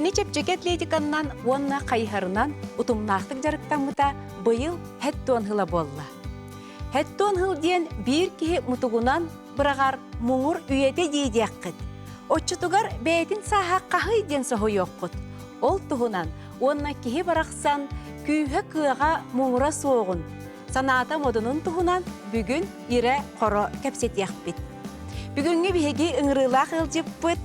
Кини чэпчэки атлетиканнан уонна хайыһарынан утумнаахтык дьарыктаммыта быйыл хэттуон сыла буолла. Хэттуон сыл диэн биир киһи мутугунан быраҕар муҥур үйэтэ дии диэххит. Оччотугар бэйэтин сааһа хаһый диэн соһуйуоххут. Ол туһунан уонна киһи барахсан күүһэ-кыаҕа муҥура суоҕун, санаата модунун туһунан бүгүн ирэ-хоро кэпсэтиэхпит. Бүгүҥҥү биһиги ыҥырыылаах ыалдьыппыт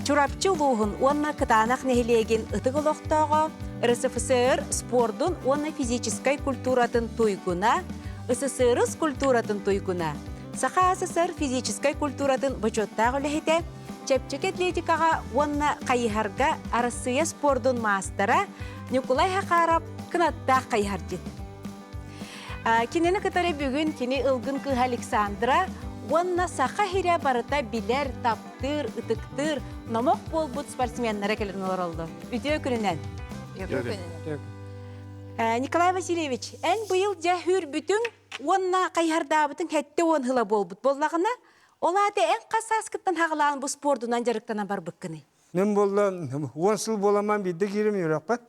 Чурапчы улууһун уонна Кытаанах нэһилиэгин ытык олохтооҕо, РСФСР спордун уонна физическэй культуратын туйгуна, СССР культуратын туйгуна, Саха СССР физическэй культуратын бочуоттаах үлэһитэ, чэпчэки атлетикаҕа уонна хайыһарга Арассыыйа спордун маастара Ньукулай Хахаров кынаттаах хайыһардьыт. Кинини кытары бүгүн кини ылгын кыыһа Александра уонна саха сирэ барыта билэр, таптыыр, ытыктыыр номох буолбут спортсменнара кэлэн олороллор. Үтүө күнүнэн! Үтүө күнүнэн! Николай Васильевич, эн быйыл дьэ үүрбүтүҥ уонна хайыһардаабытыҥ 70 сыла буолбут буоллаҕына, ол аата эн хас сааскыттан хаҕалаан бу спордунан дьарыктанан барбыккыный? Мин буолла 10 сыл буоламман биирдэ киирим үөрэхпэр.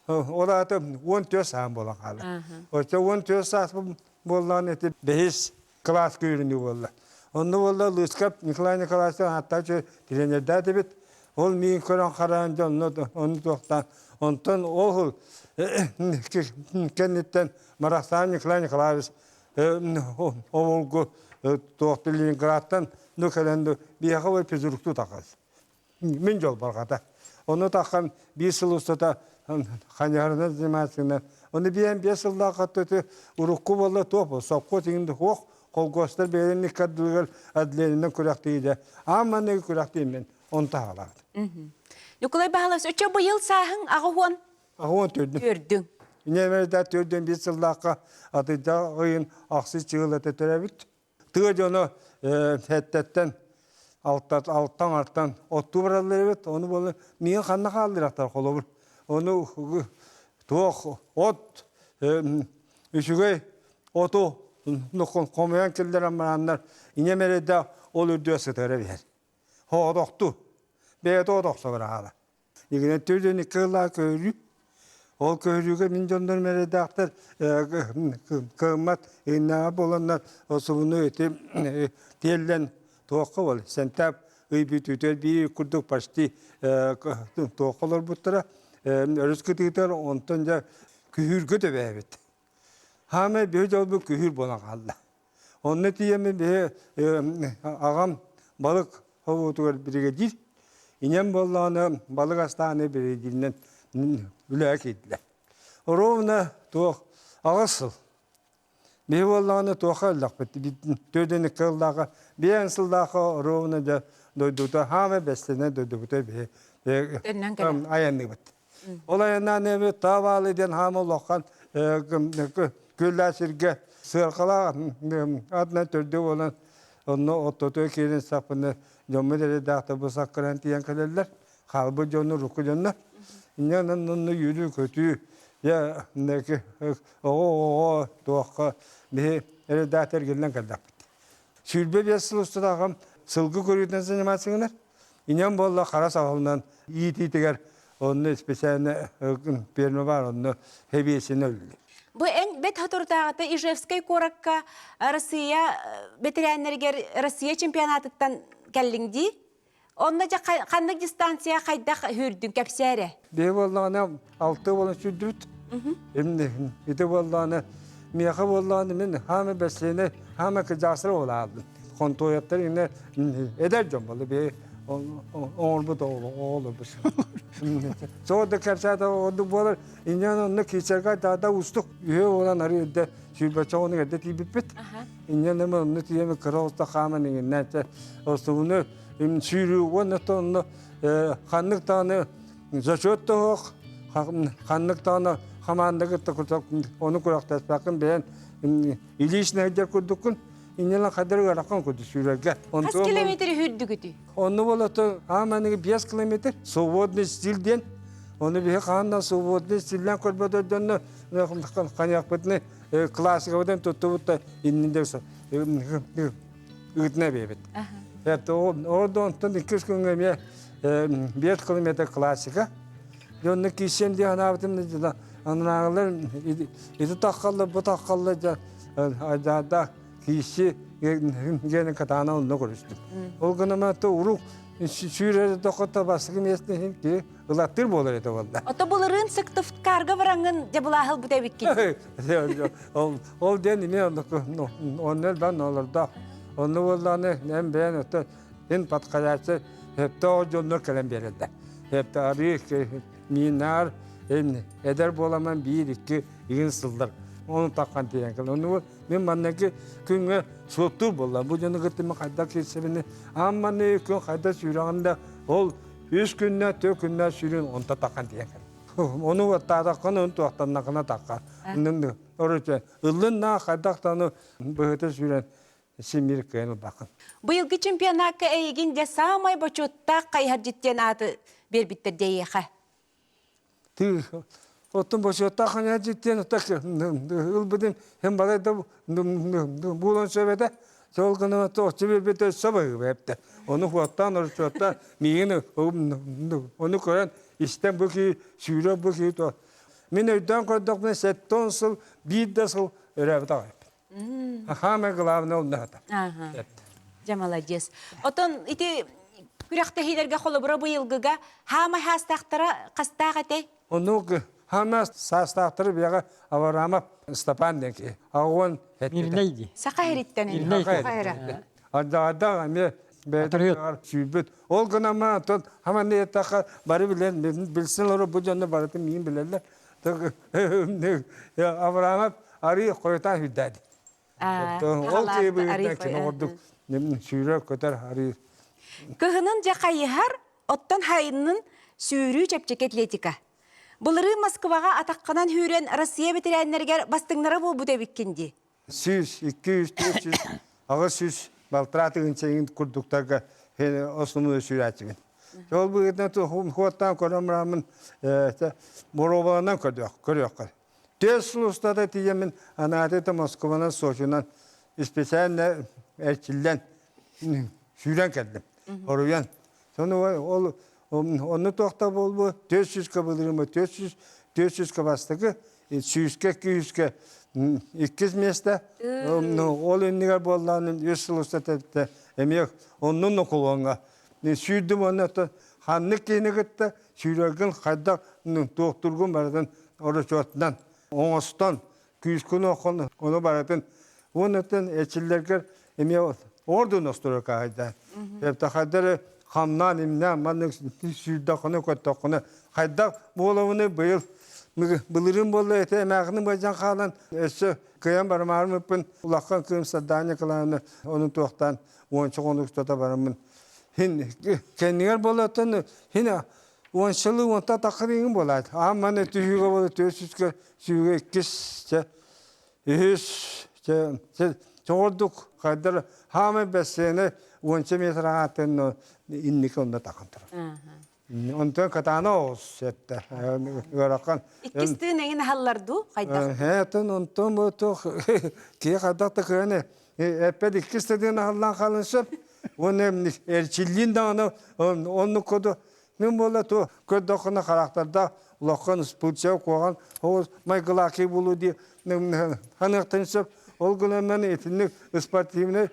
Ол аата 14 саам буолан хаалар. Оччо 14 саас буоллаҕына ити бэһис кылааска үүрүнүү буолла. Онно буолла Лыскап Николай Николаевич ааттааччы тренердээтибит. Ол миин көрөн хараан дьонно ону туохтаан. Онтон ол кэнниттэн Марахтаан Николай Николаевич обургу туохту Ленинградтан ну кэлэн биһиэхэ ой физрукту тахас. Мин дьол барҕата. Ону таххан биир сыл устата ханьарынан заниматься Оны биэн биэс сыллаах хаттыты урукку буолла туох бу сопхуос иҥин хуох холкуостар бэйэлэрин иккардылыгар отделениенэн күрэхтиирэ. Аан манныгы күрэхтиим мин он таһалаат. Ньукулай Баһылас, өчө быйыл сааһыҥ аҕыһуон Аҕыһуон төрдүн. Төрдүн. Инэмэрдэ төрдүн биир сыллаахха атыйдах ыйын ахсыс чыгылата төрөбүт. Тыа дьоно сэттэттэн алтан артан оттуу бараллар эбит. Ону буолла миигин ханна хаалларыахтар холобур. Ону туох от үчүгэй оту хомуйан киллэрэн бараннар инем эрэйдээх ол үрдүгэр сытыара биһэр. Хоодохту. Бэйэтэ отохсо бараала. Игинэ түрдүн икки ыллаа көһөрүү. Ол көһөрүүгэ мин дьоннорум эрэйдээхтэр кыаммат иннэҕэ буоланнар осубуну ити тиэллэн туохха бол сентябрь ый бүтүүтүгэр биир курдук почти туохха олорбуттара өрүс кытыытыгар онтон дьэ күһүүргэ төбөөбүт. Хаамай биһи дьолбут күһүүр буолан хаалла. Онно тиийэммин биһи аҕам балык хобуутугар биригэдьиир, иньэм буоллаҕына балык астааны биригэдьииринэн үлэҕэ киирдилэр. Ровно туох аҕыс сыл. Биһи буоллаҕына туохха өллөхпүт төрдүн икки сыллаахха биээн сыллаахха ровно дьэ дойдута хаамай бэстэнэ дойдубута биһи айанныыбыт. Ол айаннаан эми Таабаалы диэн хаама улахан күөллээх сиргэ сыаркалаах атынан төрдө буолан онно оттотуга киирэн саппыны дьоммут эрэйдээхтэр бу саккыран тиийэн кэлэллэр. Хаалбыт дьоннор урукку дьоннор. Инньэ гынан онно үөрүү-көтүү дьэ оҕо-оҕоҕо туохха биһи эрэйдээхтэр эргиллэн кэллэхпит. 25 сыл устата аҕам сылгы көрүүтүнэн заниматься гынар. Иньэм буолла хара саҕалынан иитиитигэр онно специально ферма бар онно хэбиэсинэ үллү. Бу эн бэт соторутааҕыта Ижевскэй куоракка Россия бэтэрээннэригэр Россия чемпионатыттан кэллиҥ дии. Онно дьэ ханнык дистанция хайдах үүрдүн кэпсээ эрэ. Биһи буоллаҕына алты буолан сүүрдүбүт. Эмне ити буоллаҕына миэхэ буоллаҕына мин хаама бэссиэнэ хаама кыдьаасыра буолааллым. Хонтуойаттар инне эдэр дьон буолла биһи оҥорбут оҕолорбут. Соҕо да кэпсээтэ ордук буолар. Инньэ онно киирсэргэ даада уустук. Үһүө буолан арыы эрдэ сүүрбэччэ оҕону эрдэ тиийбиппит. Инньэ онно тиийэн кыра оҕуста хааман иҥиннээн остубуну сүүрүү уонна онно ханнык даҕаны зачет да суох, ханнык даҕаны хамаанда кытта ону күрэхтэспэккин бэйэн илиичнэй сылдьар курдуккун инньэ хадыр ыарахан курдук сүүрэргэ. Хас километр үүрдүгүтүй? Онну болото ааманыгы 5 километр свободный стиль диэн. Оны биһи хаанна свободный стильлэн көрбөтөр дьонно ханыахпытыны классикабытын туттубут да иннинде ыытына биэбит. Это ол онтон иккис күҥҥэ эмиэ. 5 километр классика. Дьонно киирсиэм дии санаабытым анарааҕылар ити таххаллар, бу таххаллар дьэ айдаардаах киирси диэн катаана онно көрүстүм. Ол гынан урук сүүрэр дохото бастакы миэстэ иһин киһи ылаттыыр буолар этэ буолла. Ото былырыын Сыктывкарга бараҥҥын дьабылааһыл бүтэбиккин. Ол ол диэн эмиэ онно элбэн олордоох. Онно буоллаҕына эн бэйэн оттон ин подходящий сөптөөх дьоннор кэлэн биэрэллэр. Сөптө арыы минаар эдэр буоламан биир икки игин сыллар ону таххан тиийэн кэлэн. Ону мин манныгы күҥҥэ суоттуур буолла. Бу дьону кытта мен хайдах киирсэбини аан манныгы күн хайдах сүүрэҕин да ол үс күннэ, түөрт күннэ сүүрүн онто таххан тиийэн кэлэн. Ону таатаххына, ону туохтаннаххына тахха. Оруча ыллын на хайдах даҕаны быһыта сүүрэн симир кыайан ылбаккын. Быйылгы чемпионакка эйигин дьэ саамай бочуоттаах хайыһардьыт диэн ааты биэрбиттэр диэйиэхэ. Тыы оттон бочуоттаах хайыһардьыт диэн ылбытын һин балай да буолан сөп этэ. Сол гынан оччо биэрбитэ өссө быһыыба эптэ. Ону хуоттаан оручуоттаан миигин ону көрөн истэн бу киһи сүүрэр бу киһи то Мин өйдөөн көрдөхпүнэ 70 сыл биир да сыл өрөөбүт аҕайбын. Самое главное ол наһата. Дьэ молодец. Отон ити күрэхтэһиилэргэ холобура быйылгыга хаамай хаастаахтара хастаах этэй? Оннук хаама саастаахтары биэҕэ Авраамов Степан диэн киһи. Аҕуон Мирнэй дии. Саха ириттэн Мирнэй. Ардаардаах эмиэ бэйэтин сүүрбүт. Ол гынан баран оттон хаманны эттэххэ бары билэн билсэн олорор бу дьонно барытын миин билэллэр. Авраамов арыы хойутаан сүүрдээди. Ол киһи быһыытынан кини курдук сүүрэр көтөр арыы. Кыһынын дьэ хайыһар, оттон хайынын сүүрүү чэпчэки атлетика. Былырыын Москваҕа атаххынан сүүрэн Россия бэтэрээннэригэр бастыҥнара буолбут эбиккин дии. 100, 200, 400, 800 балтараа тыһыынча курдуктарга основной сүүрээччибин. Ол быһыытынан хуоттаан көрөн бараммын боруобаланан көрүөххэ. Төс сыл устата тиийэммин анаатыта Москванан, Сочинан специально эрчиллэн сүүрэн кэллим. Оруйан. Сону ол онну туохта буолбу 400 кабылырыма 400 400 бастакы сүүскэ күүскэ иккис миэстэ ол иннигэр буоллаан үс сыл устата эмиэ оннун нокулуоҥҥа сүүрдүм уонна ханнык киһини кытта сүүрэргин хайдах туохтургун барытын орочуотунан оҥостон күүскүн оххон ону барытын уоннаттан эчиллэргэр эмиэ ордун остурука каайда эптахайдары хамнаан имнээн маннык сүүрдэххинэ көттөххүнэ хайдах буолабыный быйыл былырыын буолла этэ эмээхини быдьан хаалан өссө кыайан барымаарымыппын улахан кыым Сардаана Николаевна ону туохтаан уонча хонук устата бараммын хин кэннигэр буолаттан хин уончалыы уонта таххырыыҥын буолаат аан маны түһүүгэ буола түөрт сүүскэ сүүгэ иккис чэ үһүс чэ чоҕордук хайдар хаамай бэссиэнэ уонча метр ааттан инники онно таххан турар онтон катаана оҕус эттэ ыарахан Иккис тыын эҥин аһаллар дуу хайдах Хэтин онтон бу туох киһи хайдах да кыаны эппэт иккис тыын аһаллан хаалан сөп уонна эрчиллиин даҕаны оннук куду Мин буолла ту көрдөххүнэ харахтардаах улахан спутсев куоҕан оҕус майгылаахый буолуу дии ханыахтан сөп. Ол гынан мен итинник спортивнай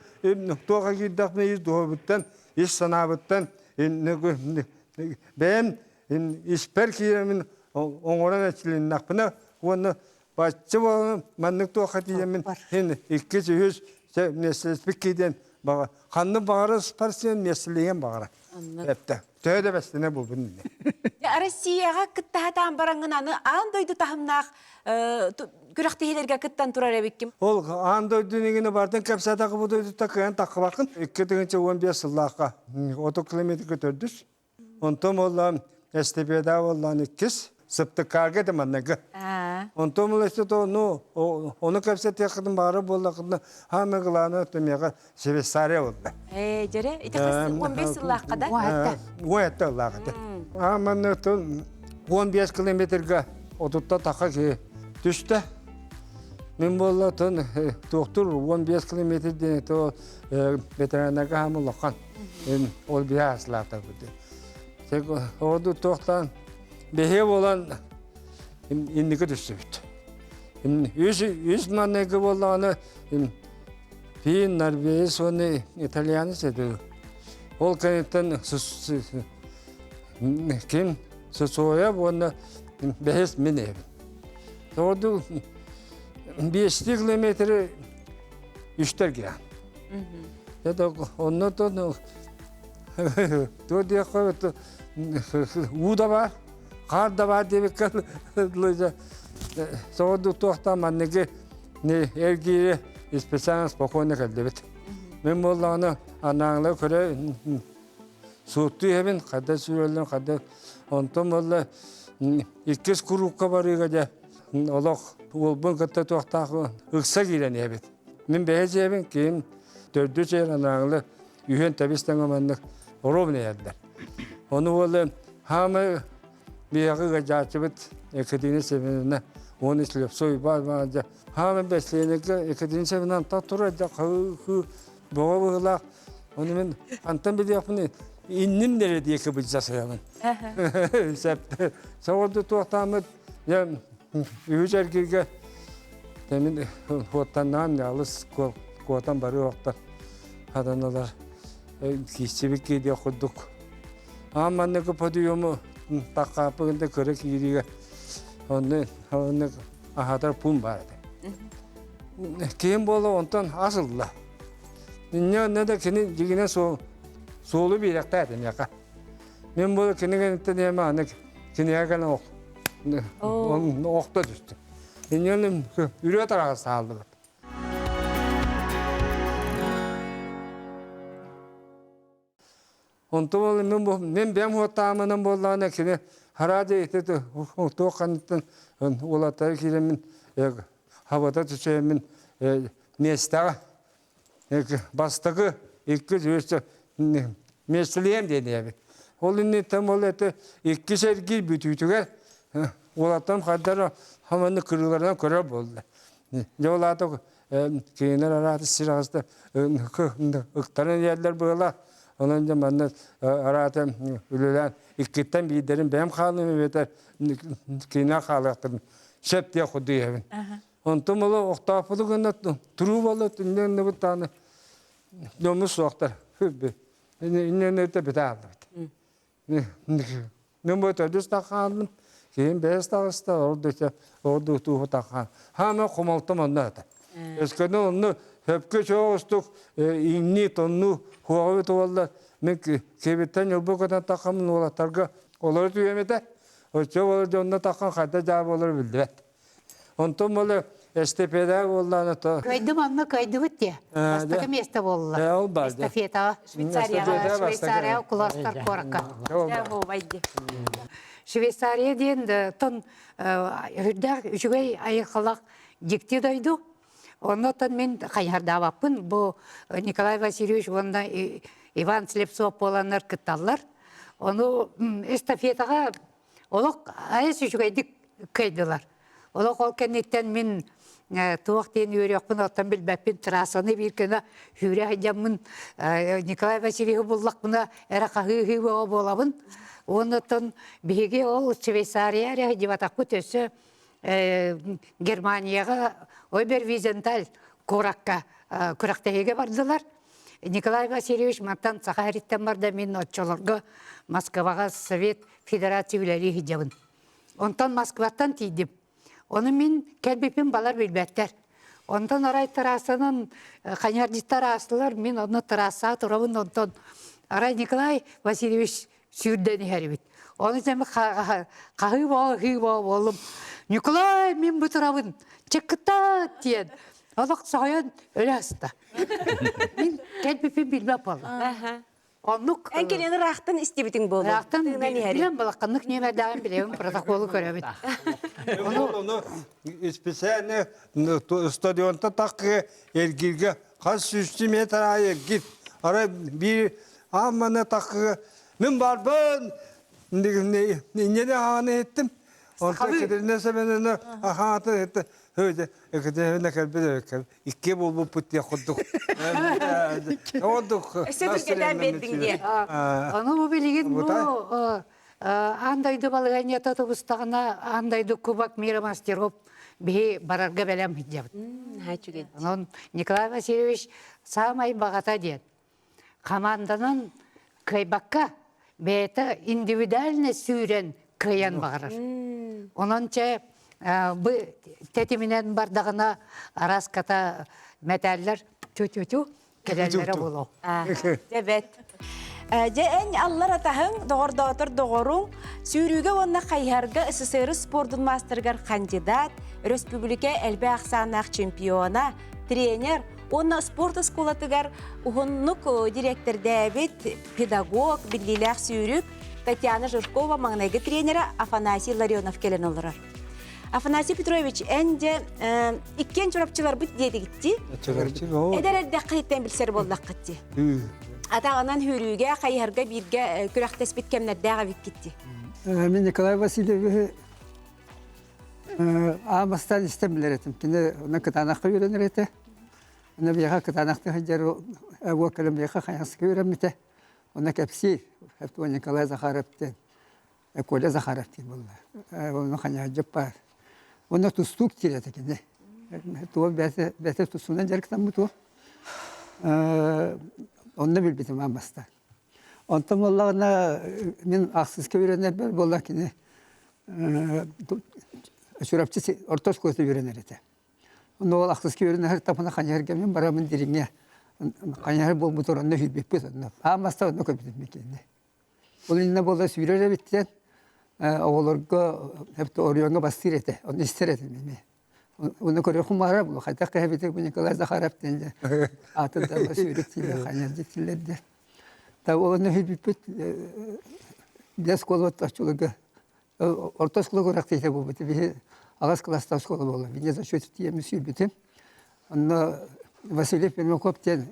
туоха киирдэхпинэ ис духобуттан, ис санаабыттан бэйэм испэр киирэмин оҥорон эчилиннэхпинэ уонна бачча буолан маннык туохха тиийэммин хин иккис үһүс миэстэлэспит киирдиэн баҕа ханнык баҕара спортсмен миэстэлиэн баҕара эптэ төһө да бэстэнэ буолбун иннэ Россияҕа кыттаһатаан бараҥҥын аны аан дойду таһымнаах күрэхтэһиилэргэ кыттан турар эбиккин. Ол аан дойду инигини бардын кэпсээтэххэ бу дойдута кыайан таххыбаккын. 2015 сыллаахха 30 километрга төрдүс Онтон буоллаан эстепеда буоллаан иккис сыптыккаарга да манныгы. Онтон буолла ну ону кэпсэтиэххитин баара буоллаххытына хаамы главное миэхэ Швейцария буолла. Ээ дьэрэ ити хас 15 сыллаахха да? 17 сыллаах этэ. Аа манна 15 километрга отутта таха киһи түстэ. Мин буолла тон туохтур 15 километр диэн то ветераннарга хаамы улахан. Ол биһа аслаата бу. Оҕоду туохтаан бэһиэ буолан инники түстүбүт. Үс үс манныгы буоллаҕына фин, норвежец уонна итальянец этэ. Ол кэнниттэн ким Сосоев уонна бэһис мин эбит. Ордук биэстии километры үстэргэ. Это онно то туо диэххэ уу да баар, хаар да баар диэбиккэ соҕурдук туохтаан манныгы эргиири специально спокойно кэллибит. Мин буоллаҕына анааҥла көрө суоттуу иһэбин, хайда сүүрэллэн, хайда онтон буолла иккис куруукка барыыга дьэ олох уолбун кытта туохтаах ыкса киирэн иһэбит. Мин бэйэ дьиэбин, киһим төрдүс эр анааҥлы үһүөн тэбис тэҥэ маннык ровно иһэллэр. Ону буолла хаамай биһиэхэ ыалдьааччыбыт Екатерина Семеновна уонна Слепцов Иван Иванович хаамай бэслиэнэгэ Екатерина Семеновна так турар дьэ хыы бөҕө быһыылаах ону мин хантан билиэхпин инним нэрэ диэки быдьа сыһабын. Сөп. Соҕурду туохтааммыт дьэ үһүс эргииргэ мин хуоттаннаан алыс куотан барыы охтор хатаналар киирсибит киирдиэх курдук. Аан манныгы подъему таккааппыгын да көрө киириигэ онно онно аһатар пуун баар этэ. Киһим буола онтон ас ылла. Инньэ онно да кини дьигинэ суолу биэрэхтээтэ миэхэ. Мин буола кини кэнниттэн эмэ аны кинигэ кэлэн охто түстүм. Инньэ үрүө тараҕас хааллыбыт. Онтон ол мин бэйэм уоттаамынан буоллаҕына кини хараадьа ити туох ханныттан уолаттары киирэммин хабата түсээммин миэстэҕэ бастакы иккис үһүс миэстэлиэм диэн эбит. Ол инниттэн ол это иккис эргиир бүтүүтүгэр уолаттарым хайдах хаманы кырыыларынан көрөр буолла. Дьэ ол аата кинилэр арааты сир аҕыста ыктаран иһэллэр быһыылаах. Онон дьэ манна араата үлэлээн иккиттэн биирдэрин бэйэм хаалыам эбэтэр кинилэр хаалыахтарын сөп диэх курдук иһэбин. Онтум оло охтооппуту гына туруу буолла түннү даҕаны дьоммут суохтар. Иннэ бүтэ хааллыбыт. Мин бу төрдүс таххаанным, киһим бэһис таҕыста, ол да ол да тууһу таххаан. Хаама хомолтом онно этэ. Өскөнө онно хөпкө чоҕустук иҥнии тоннуу хуоҕабыт уоллар мин киэбиттэн ньылбы көтөн таххаммын уолаттарга олору түһүөм этэ. Оччо буолар дьонно таххан хайда дьаа буолар биллибэт. Онтон буолар эстафета буоллаана то. Кыайдым онно кыайдыбыт дии. Бастакы место буолла. Ол бар Эстафетаҕа. Швейцарияҕа. Швейцария Куластар куоракка. Швейцария диэн тон үрдээх үчүгэй айылҕалаах дьикти дойду. Оннотон мин хайыһардаабаппын. Бу Николай Васильевич уонна Иван Слепцов буоланнар кытталлар. Ону эстафетаҕа Олох айас үчүгэйдик кыайдылар. Олох ол кэнниттэн мин туох диэн үөрүөхпүн оттон билбэппин трассаны биир гына сүүрэ сылдьаммын Николай Васильевиһы буллахпына эрэ хаһыы-ыһыы бөҕө буолабын. Уонна оттон биһиги ол Швейцария эрэ сылдьыбатахпыт өссө Германияҕа Обервизенталь куоракка күрэхтэһиигэ бардылар. Николай Васильевич мантан Саха сириттэн барда мин оччолорго Москваҕа Совет Федерация үлэлии сылдьабын. Онтон Москваттан тиийдим. Ону мин кэлбиппин балар билбэттэр. Онтон арай трассанан ханьардьыттар аастылар, мин онно трассаҕа турабын, онтон арай Николай Васильевич сүүрдэн иһэр эбит. Ону дьэ хаһыы боо, ыһыы боо буоллум. Николай, мин бу турабын, чыккыта диэн. Олох соһуйан өлө аста. Мин кэлбиппин билбэт буолла. Оннук Эн кэлин ыраахтан истибитиҥ буолуо. Ыраахтан билэн балаканнык нүөмэрдээҕин билэбин протоколу көрөбүт. Ону специально стадионта таккы эргирге хас сүүстүү метр аайы эргит. Арай биир аан манна таккыга мин барбын инньэни ааны иһиттим. Онтон кэдэринэ сэбэнэнэ ахааты иһитти. Өйдө экэдэ кэлбит икки буолбуппут диэх курдук. Ордук. Өссө түргэтэн биэрдиҥ диэн. Ону бу билигин бу аан дойду балаһыанньата тубустаҕына аан дойду кубок мира мастеров биһи барарга бэлэм сылдьабыт. Онон Николай Васильевич саамай баҕата диэн хамаанданан кыайбакка бэйэтэ индивидуально сүүрэн кыайан баҕарар. Онон чэ бу тэтиминэн бардаҕына араската мэтээллэр тю-тю-тю кэлэллэрэ буолуо. Дьэбэт. Дьэ эн аллар атаһыҥ, доҕордоотор доҕоруҥ, сүүрүүгэ уонна хайыһарга СССР спордун маастарыгар кандидат, өрөспүүбүлүкэ элбэх ахсааннаах чемпиона, тренер уонна спорт оскуолатыгар уһуннук дириэктэрдээбит педагог, биллиилээх сүүрүк Татьяна Жиркова маҥнайгы тренерэ Афанасий Ларионов кэлэн олорор. Афанасий Петрович, эн дьэ иккиэн чурапчыларбыт диэтигитти. Эдэр эрдэххиттэн билсэр буоллаххыт дии. Атаҕынан хүүрүүгэ, хайыһарга бииргэ күрэхтэспит кэмнэрдээх эбиккит дии. Мин Николай Васильевиһы аан бастаан истэн билэр этим. Кини онно кытаанахха үөрэнэр этэ. Онно биһиэхэ кытаанахтыы сылдьар уол кэлэн биһиэхэ хайаска үөрэммитэ. Онно кэпсиир. Николай Захаров диэн Коля Захаров диэн буолла. Онно хайаһдьыт баар. Онно тустуук диир этэ кини. Туол бэйэтэ бэйэтэ тустуунан дьарыктаммыт уол. Онно билбитим аан бастаан. Онтон буоллаҕына мин ахсыска үөрэнэрбэр буолла кини Чурапчы орто оскуолата үөрэнэр этэ. Онно ол ахсыска үөрэнэр тапына хайыһарга мин барамын дириҥҥэ хайыһар буолбутугар онно сүүрбүппүт онно. Аан бастаан онно көрбүтүм итиннэ. Ол иннинэ буолла сүүрэр эбиттэн оҕолорго оройуоҥҥа бастыыр этэ, ону истэр этим эмиэ. Уну көрүөхүм баара бу хайдах кэһэбитик бу Николай Захаров диэн дьэ аатын да сүүрүк тиилэ хайан дьиттилэр Та ол онно сүүрбүппүт биэс оскуола оччолорго орто оскуола күрэхтэһиитэ буолбут. Биһи аҕыс кылаастаах оскуола буолла. Бине за счет тиийэммин сүүрбүтүм. Онно Василий Пермяков диэн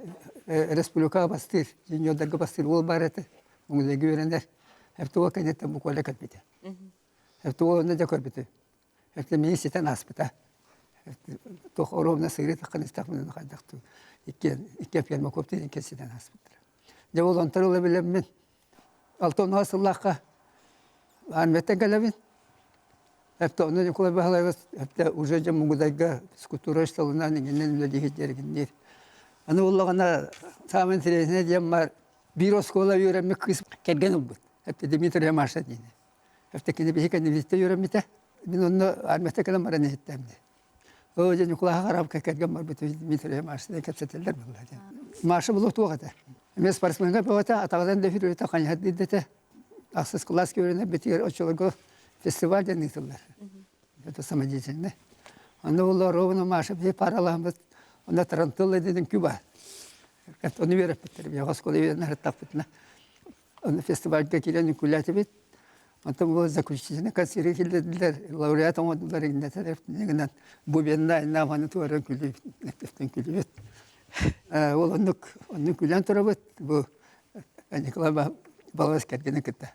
республикаҕа бастыыр, юниордарга бастыыр уол баар этэ. Муҥулайга үөрэнэр. РТО кэнниттэн буквально кэлбитэ. РТО онно дьэ көрбүтүм. РТ миигин ситэн ааспыта. Туох оруобуна сырыы таххан истэхпинэ хайдах туу иккиэн иккиэн Пермяков диэн иккиэн ситэн ааспыттара. Дьэ ол онтон ыла билэммин 60 сыллаахха армияттан кэлэбин. Эптэ онно Николай Баһылаевич эптэ уже дьэ Мугудайга физкультура столунан иҥинэн үлэлиир дьэргинниир. Аны буоллаҕына саамай интэриэһинэй диэн баар биир оскуола үөрэммит кыыс кэргэн ылбыт. Эптэ Дмитрий Маша диэн. Эптэ кини биһи кэннибититтэн үөрэммитэ. Мин онно армияттан кэлэн баран иһиттээм дии. Оо дьэ Ньукулааһа хараапка кэргэн барбыт Дмитрий Маша кэпсэтэллэр буолла диэн. Маша булук туох этэ. Эмиэ спортсменка бөҕөтө, атаҕынан да үһүрүтэ хайыһардыыр да этэ. Ахсыс кылааска үөрэнэрбитигэр оччолорго фестиваль диэн ыытыллар. Это самодеятельный. Онно буолла ровно Маша биһи паралаһыммыт, онно тарантылла диэн үҥкүү баар. Ону үөрэппиттэр, биһиэхэ оскуола үөрэнэ сырыттахпытына. Онно фестивальга киирэн үҥкүүлээтибит. Онтон бу заключительный концерты киллэрдилэр, лауреат оҥордулар иҥнэтэлэр гынан бубенна иннааманы туора күлүүбүт, күлүүбүт. Ол оннук оннук күлэн турабыт. Бу Николай Балабас кэргэнин кытта.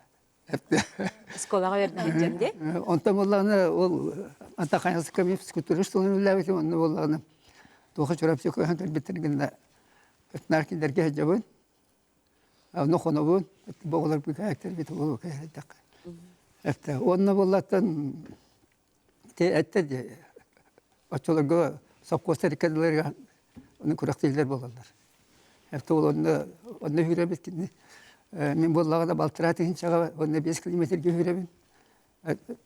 Оскуолаҕа үөрэнэ сылдьан дии. Онтон буоллаҕына ол anta хайаска мен физкультура школаны үлэлээбитим онно буоллаҕына туоха Чурапчы көһөн кэлбиттэрин гына наар кинилэргэ сылдьабын. Онно хонобун, бу оҕолор бүкээктэрбит ол кэһэйдэххэ. Эттэ уонна буоллаттан ити эттэ дии оччолорго сопхуостар иккардыларыгар ону күрэхтэһиилэр буолаллар. Эттэ ол онно онно үүрэбит кинини мин буоллаҕына балтараа тыһыынчаҕа уонна 5 километрга үүрэбин.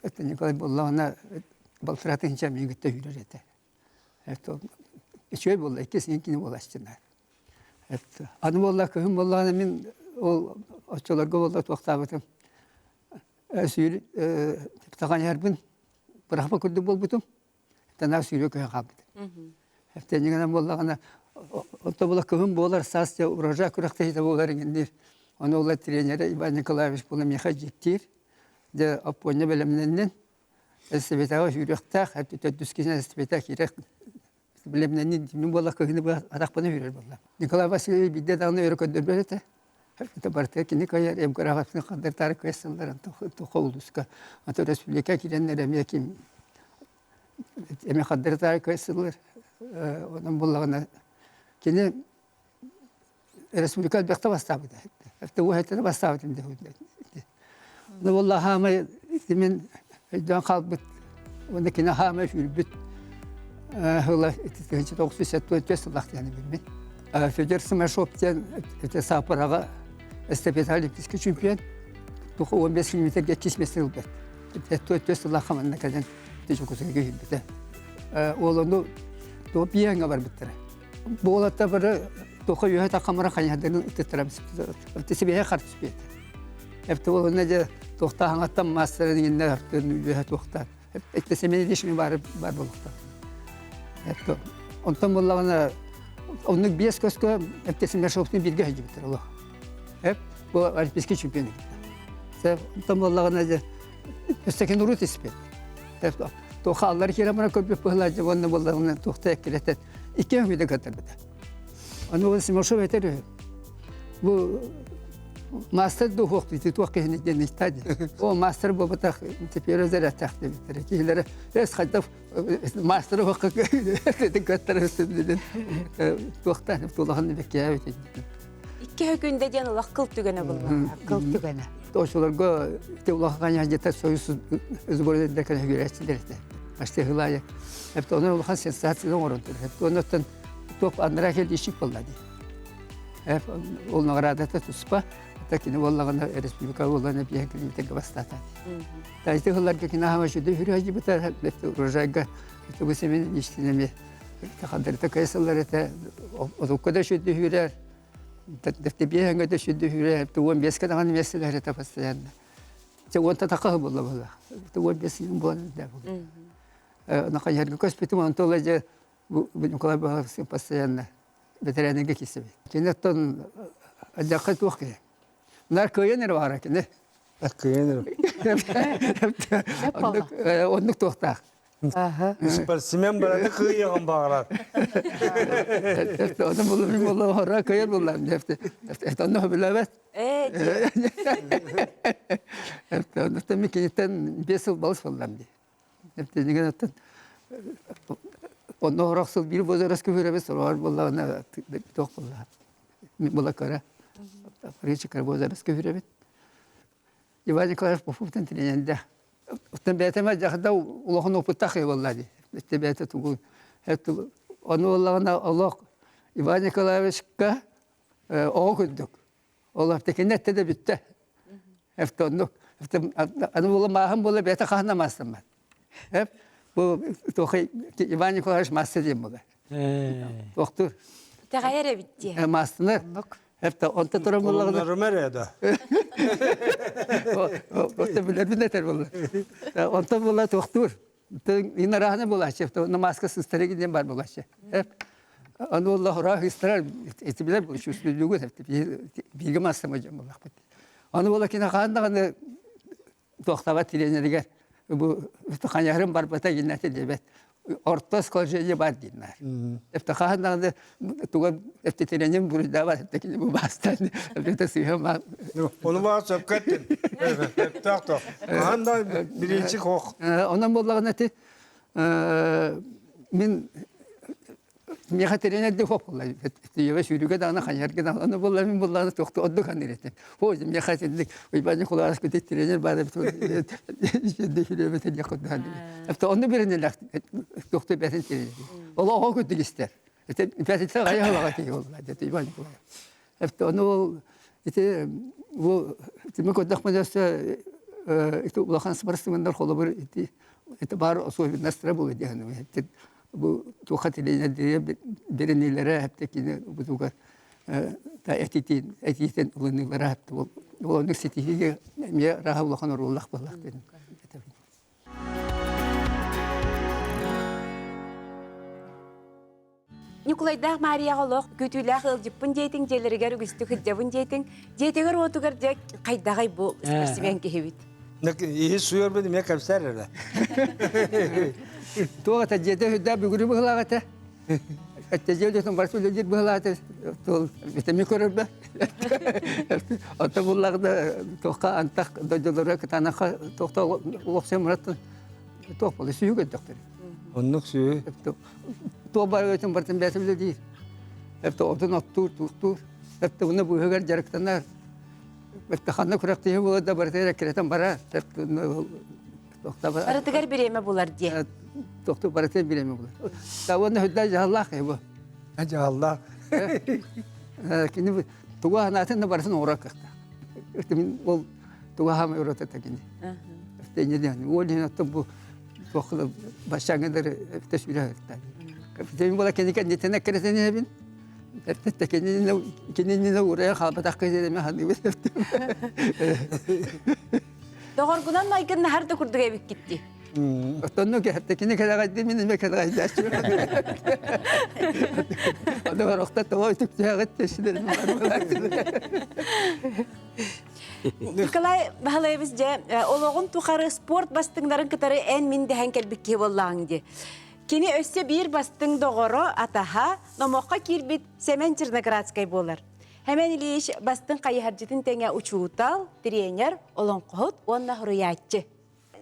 Эттэ Николай буоллаҕына балтараа тыһыынча миигин кытта үүрэр этэ. Это үчүгэй буолла, иккис кини буолааччына. Аны буолла кыһын буоллаҕына мин ол оччолорго буолла туохтаабытым сүүр таҕаньарбын бырахпа курдук буолбутум. Танаа сүүрэ көһөн хаалбытым. Эптэнньигинэн буоллаҕына онто була кыһын буолар саас дьэ урожай күрэхтэһиитэ буолар иҥинниир. Ону ол тренерэ Иван Николаевич буола миэхэ дьиктиир. Дьэ Оппуонньа бэлэмнэннин Эстибитэҕэ сүүрүөхтээх, төрдүс киһи эстибитэ киирэ билэмнэнни мин буолла кыһыны быһа атахпына сүүрэр буолла. Николай Васильевич биирдэ даҕаны өрө көрдөрбөт этэ. Это барыта кини кыайар Евграфовтын хардыртаары кыайсаллар Антоха улууска. Антон республика киирэннэр эмиэ ким Эми хардары кыайсылар. Онон буллаҕына кини республика элбэхтэ бастаабыта. Эфте уһайтаны бастаабытым дэ. Ну буолла хаамай мин өйдөөн хаалбыт уонна кини хаамай сүүрбүт ыла 1974 сыллаах диэн билбит. Федор Самашов диэн это Сапараҕа эстафета олимпийский чемпион туха 15 километрге 2 месте ылбыт. Төрт сыллаахха манна кэлэн Дьокуускайга киирбитэ. Ол ону туох биэҥҥэ барбыттара. Буолатта бары туха үөһэ тахамара хайаһдарын ыттыттарам сибиэһэ хар түспүт. Эпте ол онно дьэ туохтааһаҥаттан маастарын иҥиннэ үөһэ туохтаан. Эттэ семенедишми бар бар болуктар. Эпте онтон буллаҕына оннук биэс көскө эптесиннер шоптун бирге сылдьыбыттар олох. Эп бу олимпийский чемпион эбит. Онтон буоллаҕына дьэ өссөкин урут испит. Туох аллар киирэн баран көрбүт быһылааччы уонна буоллаҕына туохта эккирэтэн икки өҥүдэ кытарбыта. Аны ол Симашов этэр үһү. Бу мастер духов ити туох киһини диэн ыйта дии. О мастер буолбатах теперь зарядтаах диэбиттэрэ. Киһилэрэ эс хайдах мастер уохха көттөрө туохтан тулахан бэккээбит. Икки күндэ диэн улах кыл түгэнэ булла. Кыл түгэнэ. Ошолорго ити улахан дьета союз сбордерде кэлэ үөрээччилэр этэ. Аште хылая. Эпте оны улахан сенсация оҥорон турар. Эпте оннуттан туох анараа кэл ишик буолла дии. Эп ол наградата туспа. Это кини буоллаҕына республика буоллаҕына биһэн километрга бастаата. Та ити хылларга кини аһама сүдү хүрү эпте урожайга тугу семен иштинеми хандарыта кайсылар этэ отукка да сүдү хүрэр Дэбиэһэҥҥэ да сүдү хүрэ 15 даҕаны миэстэлэр этэ постоянно. Чэ уонта таха буолла буолла. 15 юм буолан да буолла. Нахайарга көспүтүм онто ола дьэ Николай Баһыловский постоянно ветеранерге киирсэбит. Кини оттон адьахха туох киһи. Нар кыайан эрэ баара кини. Кыайан эрэ. Оннук туохтаах. Спортсмен барата кыайыаҕын баҕарар. Оны булум була хора кыйар буллам дефте. Онно билебет. Онно микинитен бес сыл балыс буллам ди. Эптениген оттон онно хорох сыл бир бозорос көһөрөбүс сороор буллагына тох булла. Була кара. Речи кара бозорос көһөрөбүт. Иван Николаев Поповтан тренерде. Оттон бэйэтэ дьахда улахан опыттаах буолла дии. Итте бэйэтэ тугу ону буоллаҕына олох Иван Николаевичка оҕо курдук. Ол эптекинэ этте да бүттэ. Эфте оннук. Аны буола мааһын буола бэйэтэ хаһан да маастаммат. Эп бу туохай Иван Николаевич маастар диэн буола. Туохтур. Итэҕэйэр эбит диэ. Маастынар. Эпте онто туран буоллаҕына. Колуннарым эрэ да. Онто билэрбин этэр буолла. Онто буолла туохтуур. Инараһына буолааччы, маска сыстара диэн бар буолааччы. Аны буолла хора хыстарар эти билэр бу чувствуйдугу бииргэ массама дьон буоллахпыт. Аны буолла кини хаан даҕаны туохтаабат тириэньэригэр бу ханьарым барбата гиннати диэбэт орто скольжение бар дииннэр. Эпте хаһан даҕаны туга эпте тириэньэрим буруйдаабат эпте кини бу бастан эпте сыыһа Ону баар сөпкө эттин. Эптаах то. Хаһан да биринчи хох. Онон буоллаҕына ти мин Миэхэ тренерди хоп буолла. Тиеве сүүрүгэ даҕаны хайарга даҕаны аны буолла мин буоллаҕына туохта ордук аныр этим. О, миэхэ итинник Уйбаан Николаевич ити тренер баар эбит сүрүөбүт диэх курдук. Эптэ онну биринилэх туохта бэтин тренер. Ол оҕо күттүк истэр. Ити бэтитсе хайа тиги буолла деді Иван Николаевич. Эптэ ону ол ити бу тими көрдөхмө өссө ити улахан спортсменнар холобур ити ити баар особенностара буолуо диэн бу туохха тилинэрдири бириниилэрэ хэптэ кини бутугар та этитин этиитин ылыныылара хэптэ ол оннук ситиһиигэ эмиэ раха улахан оруоллаах буоллах диэн этэбин. Ньукулайдаах Марияҕа олох күүтүүлээх ыалдьыппын диэтиҥ, дьиэлэригэр үгүстүк сылдьабын диэтиҥ. Дьиэтигэр уотугар дьэ хайдаҕай бу спортсмен киһибит? Иһи суйарбын эмиэ кэпсээр эрэ. Туох этэ дьиэтэ үрдэ бүгүрү быһылаах этэ. Этте дьиэ үлэтин барыта үлэлиир быһылаах этэ. Туол этеми көрөрбө. Оттон буллаҕына туохха антах дойдулара кытаанахха туохта олохсуйан мураттан туох буолла сүүһү көрдөхтөр. Оннук сү. Туо бар өтүн бартын бэйэтэ үлэлиир. Эптэ отун оттуур, туохтуур. Эптэ уна быыһыгар дьарыктанар. Эптэ ханна күрэхтэһии буолар да барыта эккирэтэн барар. Барытыгар бириэмэ булар диye. Тохту барыта бириэмэ булар. Та уонна үрдэ дьаһаллаах киһи бу. Дьаһаллаах. Кини тугу анаатын да барытын оҥорор кыахтаах. Мин ол тугу аһаамай урата кини. Ол иһин оттон бу туох баччааҥҥа да сүрэ Капитан буола кини кэнниттэн эккирэтэн иһэбин. Кинини уурайа хаалбатах киһи ханыыбын. Доҕоргунан майгыннаһар да курдук эбиккитти. Оттонну кини кэлэҕэйди мин эмэ кэлэҕэйдээччи. Ону орохто тоҕо үтүктээҕит тэсилэрин Николай Баһылаевич дьэ олоҕун тухары спорт бастыҥнарын кытары эн мин дэһэн кэлбит киһи буоллаҕыҥ дии. Кини өссө биир бастыҥ доҕоро, атаһа, номоххо киирбит Сэмэн Черноградскай буолар. Сэмэн Ильич бастыҥ хайыһардьытын тэҥэ учуутал, тренер, олоҥхоһут уонна суруйааччы.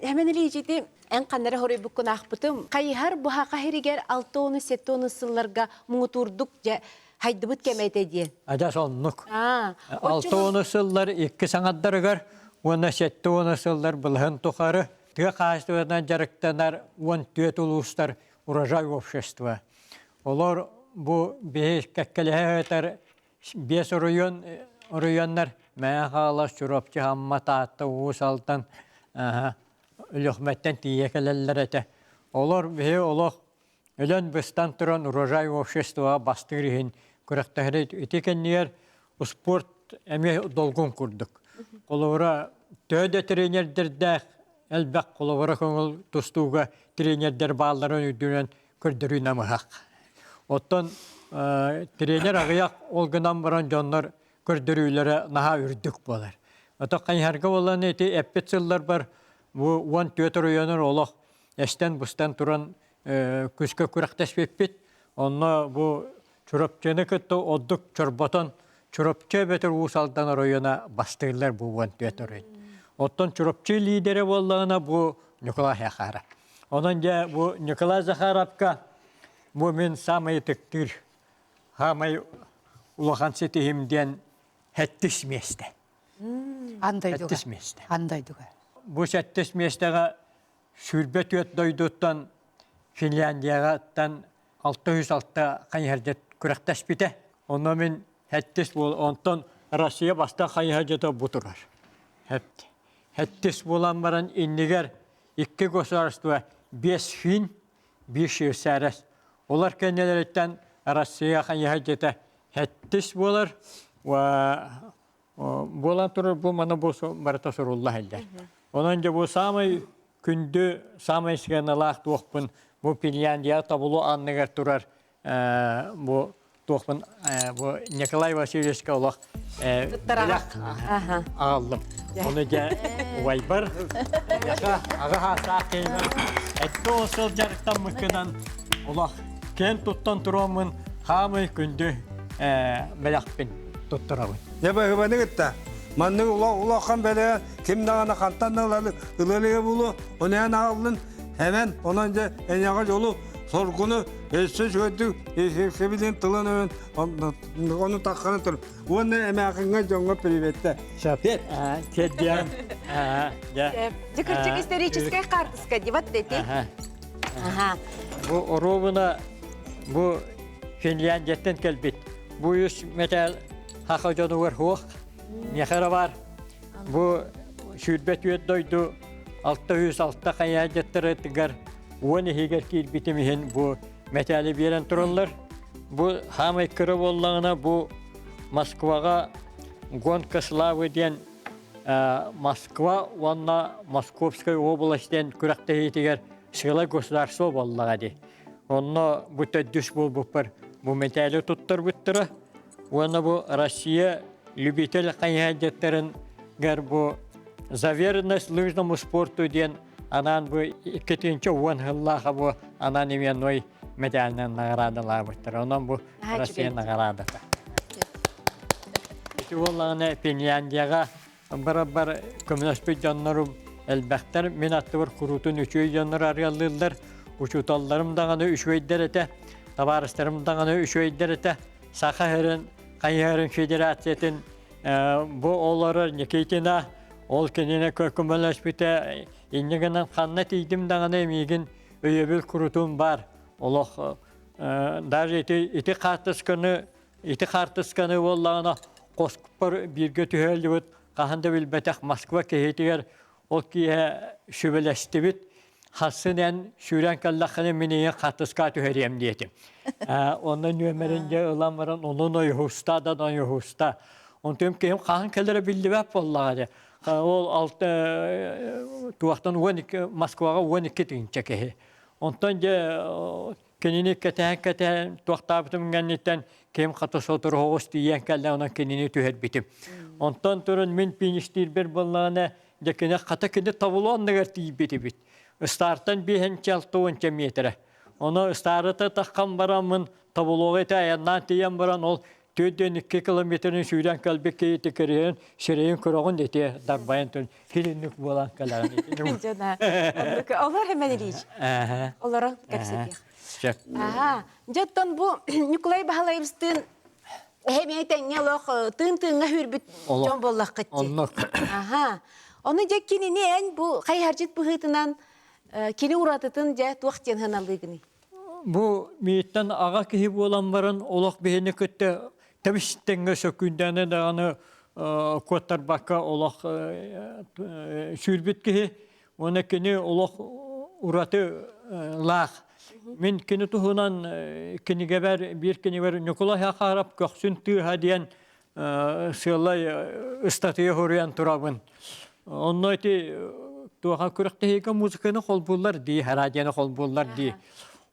Сэмэн Ильич ити эн ханна эрэ хоруйбуккун аахпытым. Хайыһар буһаха сиригэр 6-7 сылларга муҥутуурдук дьэ хайдыбыт кэмэ этэ диэн. Адьас оннук. 6 сыллар икки саҥардарыгар уонна 7 сыллар былаһын тухары тыа хаһаайыстыбатынан дьарыктанар 14 улуустар урожай общество. Олор бу биһи кэккэлэһэ ыытар биэс оройуон оройуоннар Мэҥэ Хаҥалас, Чурапчы, Амма, Таатта, Уус Алдан, Өлүөхүмэттэн тиийэ кэлэллэр этэ. Олор биһи олох өлөн-быстан туран урожай обществоҕа бастыыр иһин күрэхтэһэр ити кэннигэр успуорт эмиэ долгун курдук. Холобура, төһө да тренердэрдээх элбэх холобура көҥүл тустууга тренердэр баалларын үрдүнэн көрдөрүү намыһах. Оттон тренер аҕыйах ол гынан баран дьоннор көрдөрүүлэрэ наһаа үрдүк буолар. Ото хайыһарга буолан ити эппит сылларбар бу 14 оройуонун олох эстэн-быстан туран күскэ күрэхтэспиппит. Онно бу Чурапчыны кытта ордук чорботон Чурапчы эбэтэр Уус Алдан оройуона бастыыллар бу 14 оройуон. Оттон Чурапчы лидерэ буоллаҕына бу Николай Захаров. Онон дьэ бу Николай Захаровка бу мин саамай ытыктыыр, саамай улахан ситиһим диэн сэттис миэстэ. Ан дойдуга. Сэттис миэстэ. Ан дойдуга. Бу сэттис миэстэҕэ 24 дойдуттан Финляндияҕаттан 606 хайыһардьыт күрэхтэспитэ. Онно мин сэттис буол, онтон Россия бастакы хайыһардьыта бу турар. Сэттис буолан баран иннигэр икки государство биэс фин, биир швейцарец. Олар кэннилэриттэн Россия хайыһардьыта сэттис буолар. Буолан турар бу маны бу барыта сурулла сылдьар. Онон дьэ бу саамай күндү, саамай сыаналаах туохпун бу Финляндия тобулу анныгар турар бу туохпун бу Николай Васильевичка олох бэлэх аҕаллым. Ону дьэ убайбар аҕа хаастаах киһибэр эттэ ол сыл дьарыктаммыккынан олох киэн туттан туруоммун хаамай күндү бэлэхпин туттарабын. Дьэ баһыбаны кытта маннык улахан бэлэҕи ким даҕаны хантан да ылалыга буолуо, онон аҕаллын хэмэн онон дьэ эйиэхэ дьолу соргуну өссө үчүгэйдик сэбилин тылын өйүн ону таххана тур уонна эмээхиҥҥэ дьоҥҥо приветтэ Кеддиэн Дьэ кырдьык историческай хаартыска дибат дети. Бу оруобуна бу Финляндияттан кэлбит. Бу үс мэтээл хаха дьонугар суох. Миэхэ эрэ баар. Бу 24 дойду 606 хайаадьыттарытыгар 10 иһигэр киирбитим иһин бу мэтээли биэрэн тураллар. Бу хаамай кыра буоллаҕына бу Москваҕа Гонка славы диэн Москва уонна Московская область диэн күрэхтэһиитигэр сыала государство буоллаҕа дии. Онно бу төрдүс буолбуппар бу мэтээли туттарбыттара. Уонна бу Россия любитель хайыһардьыттарын бу за верность лыжному спорту диэн анаан бу 2010 сыллааха бу анаан именной мэтээлинэн наҕараадалаабыттар. Онон бу Россия наҕараадата. Ити буоллаҕына Финляндияҕа барабар көмөлөспүт дьоннорум элбэхтэр. Мин аттыбар куруутун үчүгэй дьоннор арыаллыыллар. Учууталларым даҕаны үчүгэйдэр этэ, табаарыстарым даҕаны үчүгэйдэр этэ. Саха сирин хайыһарын федерациятын бу олорор Никитина ол кинини көмөлөспүтэ инньэ гынан ханна тиийдим даҕаны миигин өйөбүл курутун баар олох даже ити ити хаартысканы ити хаартысканы буоллаҕына хоспор бииргэ түһэллибит хаһан да билбэтэх Москва киһитигэр ол киэһэ сүбэлэстибит Хассын эн сүүрэн кэллэххинэ мин ийэ хатыска түһэриэм диэтим. Онно нүөмэрин дьэ ылан баран онон ойуһуста да ойуһуста. Онтум киһим хаһан кэлэрэ биллибэт буоллаҕа дии. Ол алта туохтан 12 Москваҕа 12 тыһыынча киһи. Онтон дьэ кинини кэтээн-кэтээн туохтаабытым кэнниттэн ким хата сотору оҕус тиийэн кэллэ онон кинини түһэрбитим. Онтон туран мин фиништиирбэр буоллаҕына Дьэ кини хата кини тобулу анныгар тиийбит эбит. Ыстаартан биэһинчэ алта уонча миэтэрэ. Ону ыстаарата таххан бараммын тобулуоҕа ити айаннаан тиийэн баран ол 4-2 километрын сүүрэн кэлбит киһи кириһин сирэйин көрөҕүн ити дарбайан түн килинник буолан кэлэҕин. Дьона. Олор Хэмэн Ильич. Олорон кэпсэтиэх. Аха. Дьэ оттон бу Николай Баһылайыбыстыын эһэ тэҥҥэ олох тыын-тыыҥҥа үүрбүт дьон буоллаххыт дии. Оннук. Аха. Ону дьэ кинини эн бу хайыһардьыт быһыытынан кини уратытын дьэ туох диэн сыаналыыгыный? Бу мииттэн аҕа киһи буолан баран олох биһини кытта тэбис тэҥҥэ сөкүүндэни даҕаны куоттарбакка олох сүүрбүт киһи Уонна кини олох ураты лаах. Мин кини туһунан кинигэбэр, биир кинигэбэр Ньукулай Хахаров Көхсүн тыаһа диэн сыалай ыстатыйа суруйан турабын. Онно ити туоха күрэхтэһиигэ музыканы холбууллар дии, радионы холбууллар дии.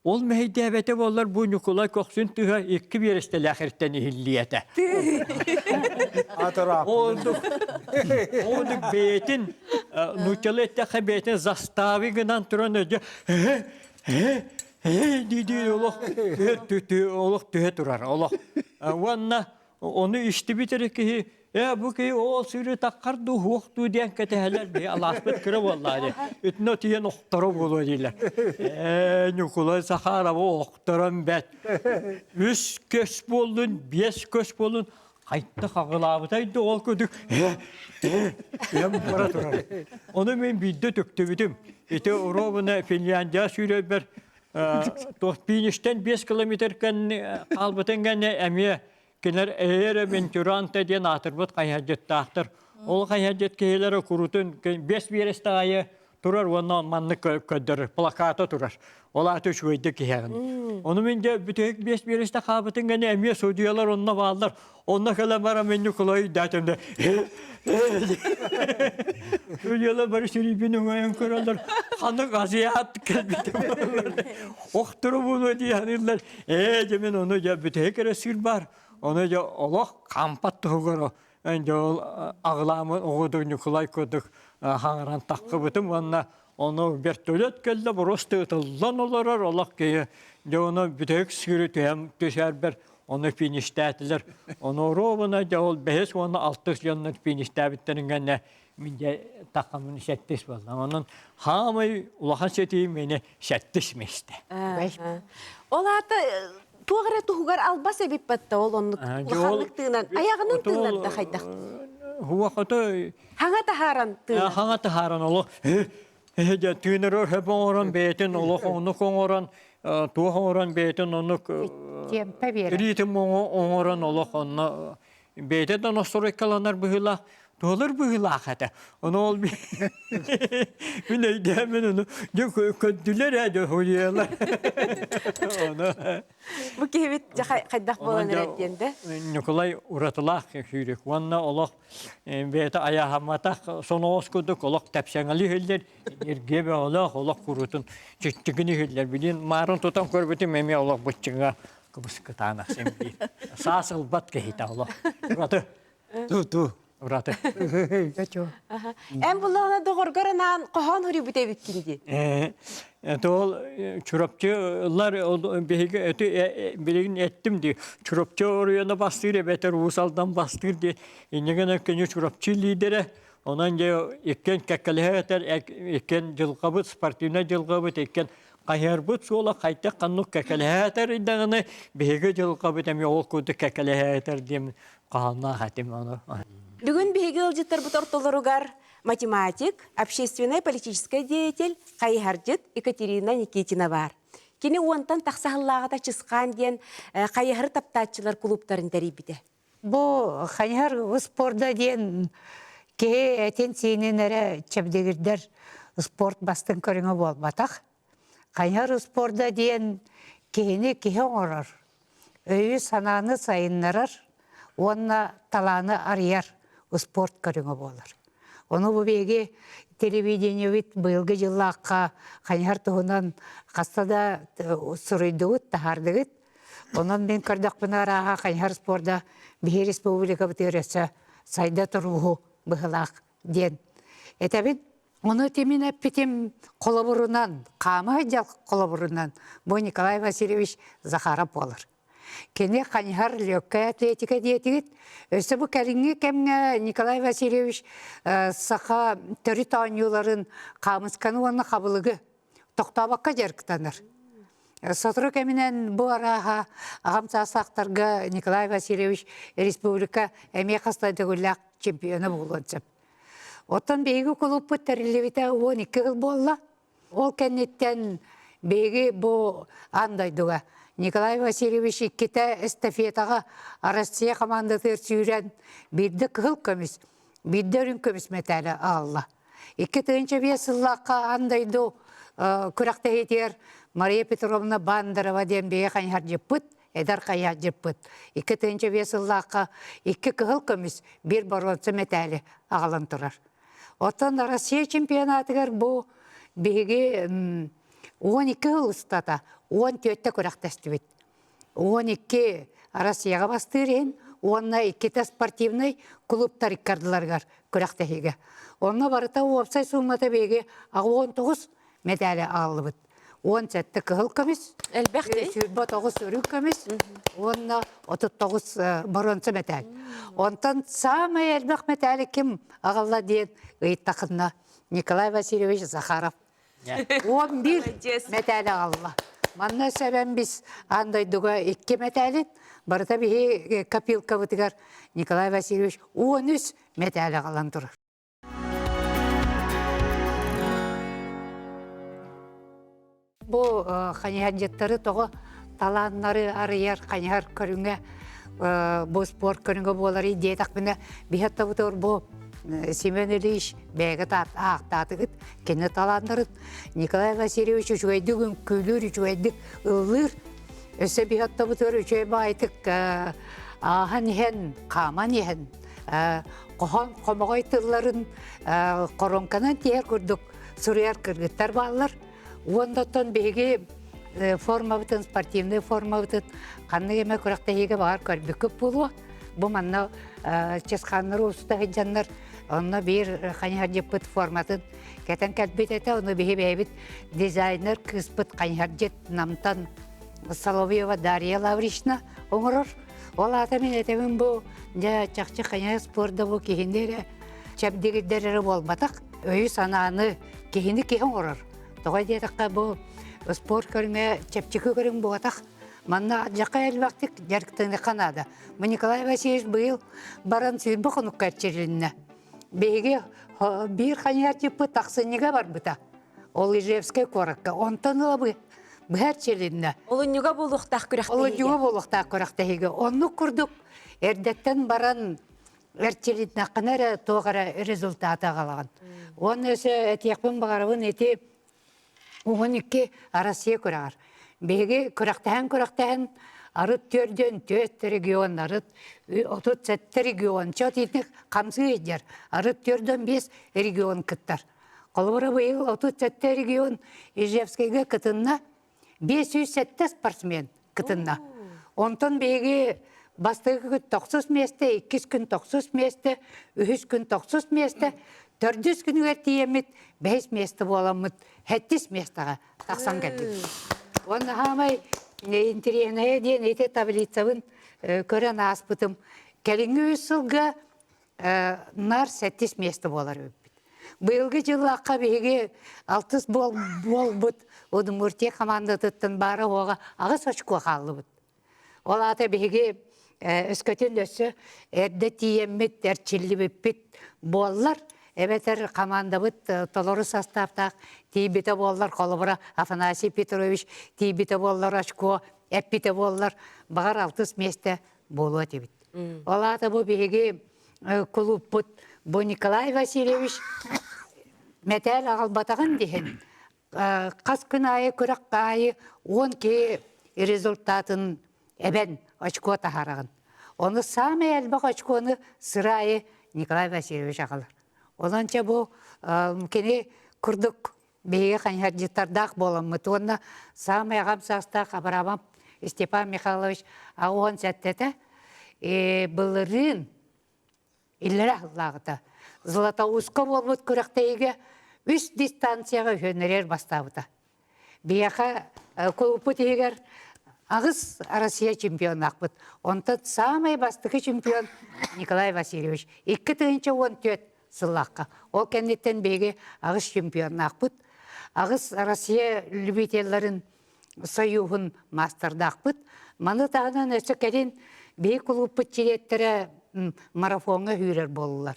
Ол мэһэйдээбэтэ буоллар бу Ньукулай көхсүн тыһа икки биэрэстэлээх эртэн иһиллиэ этэ. Оннук оннук бэйэтин нууччалыы эттэххэ бэйэтин заставы гынан туран өйдө дии олох олох түһэ турар олох уонна Ону истибит эрэ киһи, ээ бу киһи ол сыыры таххар дуу, уһуох дуу диэн кэтэһэлэр биһи алааспыт кыра буоллаа дии. Итиннэ тиийэн охторо буолуо дииллэр. Ээ Ньукулай Захаровы охторон бэт. Үс көс буоллун, биэс көс буоллун, хайдах аҕылаабытай да ол курдук ээ бара турар. Ону мин биирдэ түктүбүтүм. Ити оруобуна Финляндия сүүрэрбэр туох фиништэн 5 километр кэнни хаалбытын кэннэ эмиэ кинилэр Эйэрэ Вентуранте диэн аатырбыт хайыһардьыттаахтар. Ол хайыһардьыт киһилэрэ курутун биэс биэрэстэ аайы турар уонна маннык көрдөрөр, плаката турар. Ол аата үчүгэйдик иһэҕин. Ону мин дьэ бүтэһик биэс биэрэстэ хаалбытын кэннэ эмиэ судьуйалар онно бааллар. Онно кэлэн баран мин Ньукулай даатым да Судьуйалар бары сүрүйбүн өҥөйөн көрөллөр. Ханнык азиат кэлбитэ буоллар. Охтору буолуо дии саныыллар. Ээ дьэ мин ону дьэ бүтэһик эрэ сыыр баар. Ону дьэ олох хампат туһугар дьэ ол аҕылаамын оҕодук Ньукулай курдук хаҥаран таххыбытым уонна ону вертолет кэллэ просто ытыллан олорор олох киһи дьэ ону бүтэһик сыыры түһэн түһэрбэр ону фиништээтилэр. Ону ровно дьэ ол бэһис уонна алтыс дьоннор фиништээбиттэрин кэннэ мин дьэ таххаммын сэттис буоллам. Онон хаамай улахан сэтиим мени сэттис миэстэ. Ол аата туох эрэ туһугар албас эбит батта ол оннук улаханнык тыынан айаҕынан тыынар да хайдах Хуахото хаҥа таһааран тыынар. Хаҥа таһааран олох дьэ тыынар өһөп оҥорон бэйэтин олох оннук оҥорон туох оҥорон бэйэтин оннук Тиэмпэ биэрэр. ритм оҥорон олох онно бэйэтэ да настройкаланар быһыылаах туолар быһыылаах этэ. Ону ол мин өйдөөммүн ону дьэ көрдүлэр ээ дьэ хуйалар. Ону Бу киһибит дьэ хайдах буолан эрэр диэн да. Ньукулай уратылаах сүүрүк уонна олох бэйэтэ айааһамматах соноҕос курдук олох тэпсэҥэлии иһиллэр, эргиэ бөҕөлөөх олох куруутун чиччигин иһиллэр. Билин маарын тутан көрбүтүм эмиэ олох быччыҥа кыбыс кытаанах син биир. Саас ылбат киһитэ олох. Ураты. Ту-ту. Ураты. Эн буллаҕына доҕоргор анаан хоһоон суруйбут эбиккин дии. Ол Чурапчылар биһиги эти билигин эттим дии. Чурапчы оройуона бастыыр эбэтэр Уус Алдан бастыыр дии. Инньэ гынан кини Чурапчы лидерэ. Онон дьэ иккиэн кэккэлэһэ этэр, иккиэн дьылҕабыт, спортивнай дьылҕабыт иккиэн. Хайыһарбыт суола хайдах ханнык кэкэлэһээтэр даҕаны биһиги дьылҕабыт эмиэ ол курдук кэкэлэһээтэр диэн хаһаннаах этим ону. Бүгүн биһиги ыалдьыттарбыт ортолоругар математик, общественнай политическай деятель, хайыһардьыт Екатерина Никитина баар. Кини уонтан тахса сыллааҕыта Чысхаан диэн хайыһары таптааччылар кулууптарын тэрийбитэ. Бу хайыһар спорда диэн киһи этин-сиинин эрэ чэбдигирдэр спорт бастыҥ көрүҥэ буолбатах. Хайыһар спорда диэн киһини киһи оҥорор, өйү-санааны сайыннарар уонна талааны арыйар спорт көрүҥэ буолар. Ону бу биһиги телевидениебит быйылгы дьыллаахха хайыһар туһунан хаста да суруйдубут, таһаардыгыт. Онон мин көрдөхпүнэ арааһа хайыһар спорда биһи республикабытыгар өссө сайда турууһу быһылаах диэн этэбин. Ону тимин эппитим холобурунан, хаама сылдьар холобурунан бу Николай Васильевич Захаров буолар. Кини хайыһар легкая атлетика диэтигит. Өссө бу кэлиҥҥи кэмҥэ Николай Васильевич саха төрүт оонньууларын хаамысканы уонна хабылыгы тохтообокко дьарыктанар. Сотору кэминэн бу арааһа аҕам саастаахтарга Николай Васильевич республика эмиэ хас да төгүллээх чемпиона буолуон сөп. Оттон биһиги кулууппут тэриллибитэ 12 сыл буолла. Ол кэнниттэн биһиги бу аан дойдуга Николай Васильевич иккитэ эстафетаҕа Россия хамаандатыгар сүүрэн биирдэ кыһыл көмүс, биирдэ үрүҥ көмүс мэтээли аҕалла. 2005 сыллаахха аан дойду күрэхтэһиитигэр Мария Петровна Бандарова диэн биһиги хайыһардьыппыт, эдэр хайыһардьыппыт. 2005 сыллаахха икки кыһыл көмүс, биир боруонса мэтээли аҕалан турар. Оттон Россия чемпионатыгар бу биһиги 12 сыл устата 14-тэ күрэхтэстибит. 12 Россияҕа бастыыр иһин уонна иккитэ спортивнай клубтар иккардыларыгар күрэхтэһиигэ. Онно барыта уопсай сууммата биһиги 69 мэдээли аҕаллыбыт. 17 кыһыл көмүс, Элбэх дии. 29 үрүҥ көмүс уонна 39 боруонса мэтээл. Онтон саамай элбэх мэтээли ким аҕалла диэн ыйыттахына Николай Васильевич Захаров 11 мэтээли аҕалла. Манна сөбөн бис аан дойдуга икки мэтээлин, барыта биһи копилкабытыгар Николай Васильевич 13 мэтээли аҕалан турар. Бу хайыһардьыттары тоҕо талааннары арыйар хайыһар көрүҥэ бу спорт көрүҥэ буоларый диэтэхпинэ биһи аттабытыгар бу Семен Ильич бэйэҕит аахтаатыгыт кини талааннарын Николай Васильевич үчүгэйдик үҥкүүлүүр үчүгэйдик ыллыыр өссө биһи аттабытыгар үчүгэй баайтык ааһан иһэн хааман иһэн хоһоон хомоҕой тылларын хоруоҥканан тиһэр курдук суруйар кыргыттар бааллар. Уонна оттон биһиги формабытын, спортивнай формабытын ханнык эмэ күрэхтэһиигэ баҕар көрбүккүт буолуо. Бу манна чысхааннары уста сылдьаннар онно биир хайыһардьыппыт форматын кэтэн кэлбит этэ. Ону биһи бэйэбит дизайнер кыыспыт хайыһардьыт Намтан Соловьева Дарья Лаврична оҥорор. Ол аата мин этэбин бу дьэ чахчы хайа спорда бу киһини эрэ чэбдигирдэр эрэ буолбатах өйү-санааны киһини киһи оҥорор. Тоҕо диэтэххэ бу спорт көрүҥэ чэпчэки көрүҥ буолбатах. Манна дьаха элбэхтик дьарыктаныахха наада. Бу Николай Васильевич быйыл баран сүүрбэ хонукка эрчилиннэ. Биһиги биир хайыһардьыппыт тахсынньыга барбыта. Ол Ижевскэй куоракка. Онтон ыла быһа эрчилиннэ. Олунньуга буолуохтаах күрэхтэһиигэ. Олунньуга буолуохтаах күрэхтэһиигэ. Оннук курдук эрдэттэн баран эрчилиннэххинэ эрэ туох эрэ результаты аҕалаҕын. Уонна өссө этиэхпин баҕарабын ити 12 Россия күрэҕэр. Биһиги күрэхтэһэн-күрэхтэһэн арыт төрдүөн түөрт регион, арыт 37 регион, чот итинник хамсыы иһдэр, арыт төрдөн биэс регион кыттар. Холобура быйыл 37 регион Ижевскэйгэ кытынна, 507 спортсмен кытынна. Онтон биһиги бастакы күн тохсус миэстэ, иккис күн тохсус миэстэ, үһүс күн тохсус миэстэ, төрдүс күнүгэр тиийэммит бэһис миэстэ буоламмыт сэттис миэстэҕэ тахсан кэллибит. Уонна хаамай интэриэһинэйэ диэн ити таблицабын көрөн ааспытым. Кэлиҥҥи үс сылга наар сэттис миэстэ буолар эбиппит. Быйылгы дьыллаахха биһиги алтыс буолбут Удмуртия хамаандатыттан баара-суоҕа аҕыс очко хааллыбыт. Ол аата биһиги өскөтүн өссө эрдэ тиийэммит, эрчиллибиппит буоллар, эбэтэр хамаандабыт толору састааптаах тиийбитэ буоллар, холобура Афанасий Петрович тиийбитэ буоллар, очко эппитэ буоллар, баҕар алтыс миэстэ буолуо этибит. Ол аата бу биһиги кулууппут бу Николай Васильевич мэтээл аҕалбатаҕын диһин хас күн аайы күрэх аайы 10 киһи результатын эбэн очко таһараҕын. Ону саамай элбэх очкону сыра аайы Николай Васильевич аҕалар. Онон чэ бу кини курдук биһиги хайыһардьыттардаах буоламмыт уонна саамай аҕам саастаах Абрамов Степан Михайлович 87-тэ былырыын иллэрэ аһыллааҕыта Златоустка буолбут күрэхтэһиигэ үс дистанцияҕа үһүөннэригэр бастаабыта. Биһиэхэ кулууппут иһигэр аҕыс Россия чемпионнаахпыт. Онтон саамай бастакы чемпион Николай Васильевич 2014 сыллаахха. Ол кэнниттэн биһиги аҕыс чемпионнаахпыт. Аҕыс Россия любителларын союһун маастардаахпыт. Маны таһынан өссө кэлин биһи кулууппут чилиэттэрэ марафоҥҥа сүүрэр буоллулар.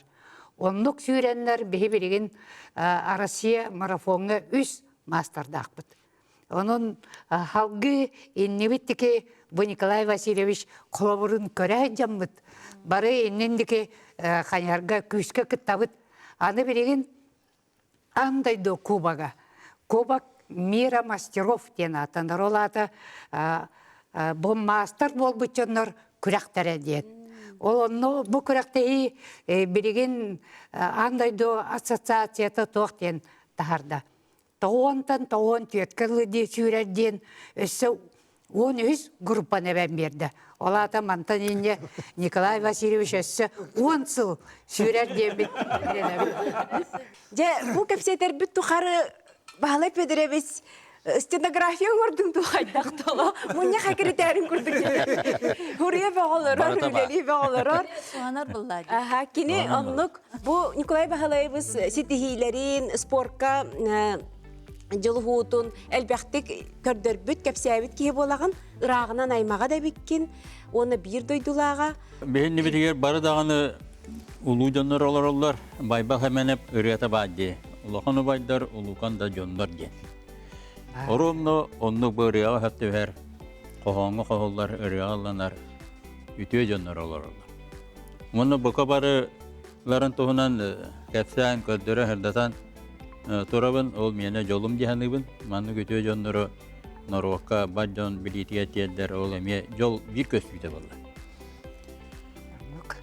Оннук сүүрэннэр биһи билигин Россия марафоҥҥа үс маастардаахпыт. Онон халгыы иннибит дики бу Николай Васильевич холобурун көрө сылдьаммыт бары иннин дики хайарга күүскэ кыттабыт. Аны билигин аан дойду кубога. Кубок мира мастеров диэн ааттанар. Ол аата бу маастар буолбут дьоннор күрэхтэрэ диэн. Ол онно бу күрэхтэһии билигин аан дойду ассоциацията туох диэн таһарда. Тоҕуонтан тоҕуон түөрткэ дылы дии сүүрэр диэн өссө 13 группаны эбэн биэрдэ. Ол аата мантан инньэ Николай Васильевич өссө 10 сыл сүүрэр диэммит эрэнэбит. Дьэ, бу кэпсэтэрбит тухары Баһылай Федорович стенография оҥордуҥ дуу хайдах толо мунньах секретарин курдук хуруйа бөҕөлөрөр үлэлии бөҕөлөрөр Туһанар буллаа Аха, кини оннук бу Николай Баһылаевич ситиһиилэрин спорка дьулуһуутун элбэхтик көрдөрбүт, кэпсээбит киһи буолаҕын, ырааҕынан аймаҕа да эбиккин уонна биир дойдулааҕа. Биһиннибитигэр бары даҕаны улуу дьоннор олороллор. Байбал Хэмэнэп ырыата баар дии. Улахан убайдар, улуукан да дьоннор диэн. Оруомно оннук бу ырыаҕа сөп түбэһэр, хоһооҥҥо хоһуллар, ырыаҕа ылланар үтүө дьоннор олороллор. Уонна бука бары ларын туһунан кэпсээн, көрдөрө сырдатан турабын. Ол миэнэ дьолум дии саныыбын. Маннык үтүө дьоннору норуокка бар дьон билиитигэр тиэрдэр ол эмиэ дьол биир көстүүтэ буолла.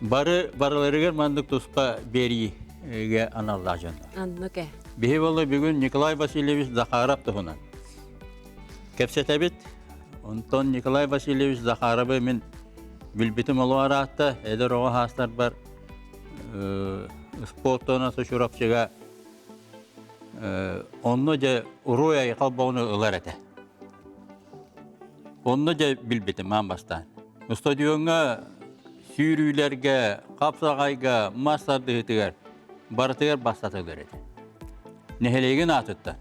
Бары барыларыгар маннык туспа биэриигэ аналлаах дьоннор. Оннук ээ. Биһи буолла бүгүн Николай Васильевич Захаров туһунан кэпсэтэбит. Онтон Николай Васильевич Захаровы мин билбитим олох араатта, эдэр оҕо хаастарбар спорт Чурапчыга онно дьэ уруй айхал боҕуну ылар этэ. Онно дьэ билбитим аан бастаан. Стадиоҥҥа сүүрүүлэргэ, хапсаҕайга, мас тардыһыытыгар барытыгар бастатылар этэ. Нэһилиэгин аатыттан,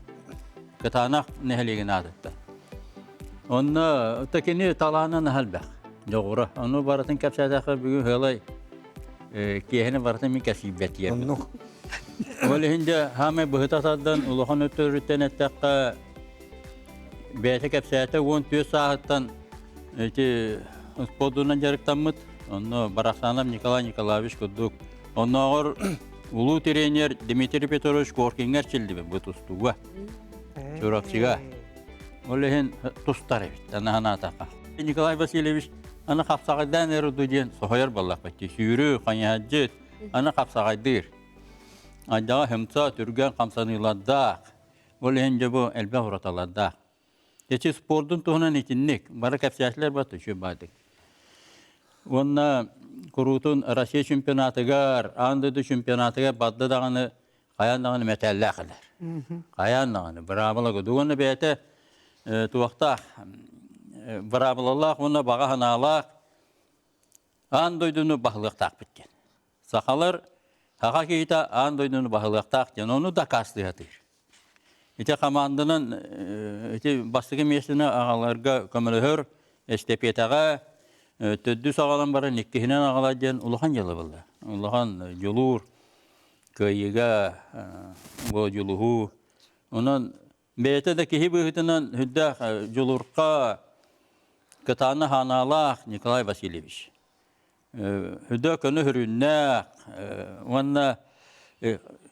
Кытаанах нэһилиэгин аатыттан. Онно кини талаана наһаа элбэх, дьоҕура. Ону барытын кэпсээтэххэ бүгүн сыалай киэһэни барытын мин кэсийбэтиэм. Оннук. Ол иһин дьэ хаамай быһыта тардан улахан өттөрүттэн эттэххэ бэйэтэ кэпсээтэ 14 сааһыттан ити спордунан дьарыктаммыт. Онно Барахсанов Николай Николаевич курдук оннооҕор улуу тренер Дмитрий Петрович Коркиҥҥа эрчиллибит бу тустууга. Чурапчыга. Ол иһин тустар эбит, анаһанаатахха. Николай Васильевич аны хапсаҕайдаан эрэ диэн соһуйар буоллахпыт. Сүүрүү, хайыһардьыт, аны хапсаҕайдыыр. Айдаҕа хымса, түргэн хамсаныылардаах. Ол иһин дьэ бу элбэх ураталардаах. Эти спордун туһунан итинник бары кэпсээтилэр бат үчүгэй баадык. Уонна куруутун Россия чемпионатыгар, аан дойду чемпионатыгар барда даҕаны хайаан даҕаны мэтээллээх элэр. Хайаан даҕаны быраабыла курдук. Уонна бэйэтэ туохтаах быраабылалаах уонна баҕа санаалаах аан дойдуну баһылыахтаахпыт диэн. Сахалар Саха киһитэ аан дойдуну баһылыахтаах диэн ону дакаастыы сатыыр. Ити хамаанданан ити бастакы миэстэни аҕаларга көмөлөһөр эстэпиэтэҕэ төрдүс аҕалан баран иккиһинэн аҕалар диэн улахан дьыала буолла. Улахан дьулуур, кыайыыга бу дьулуһуу. Онон бэйэтэ да киһи быһыытынан сүрдээх дьулурха, кытаанах анаалаах Николай Васильевич. Өдөө көнө сүрүннээх уонна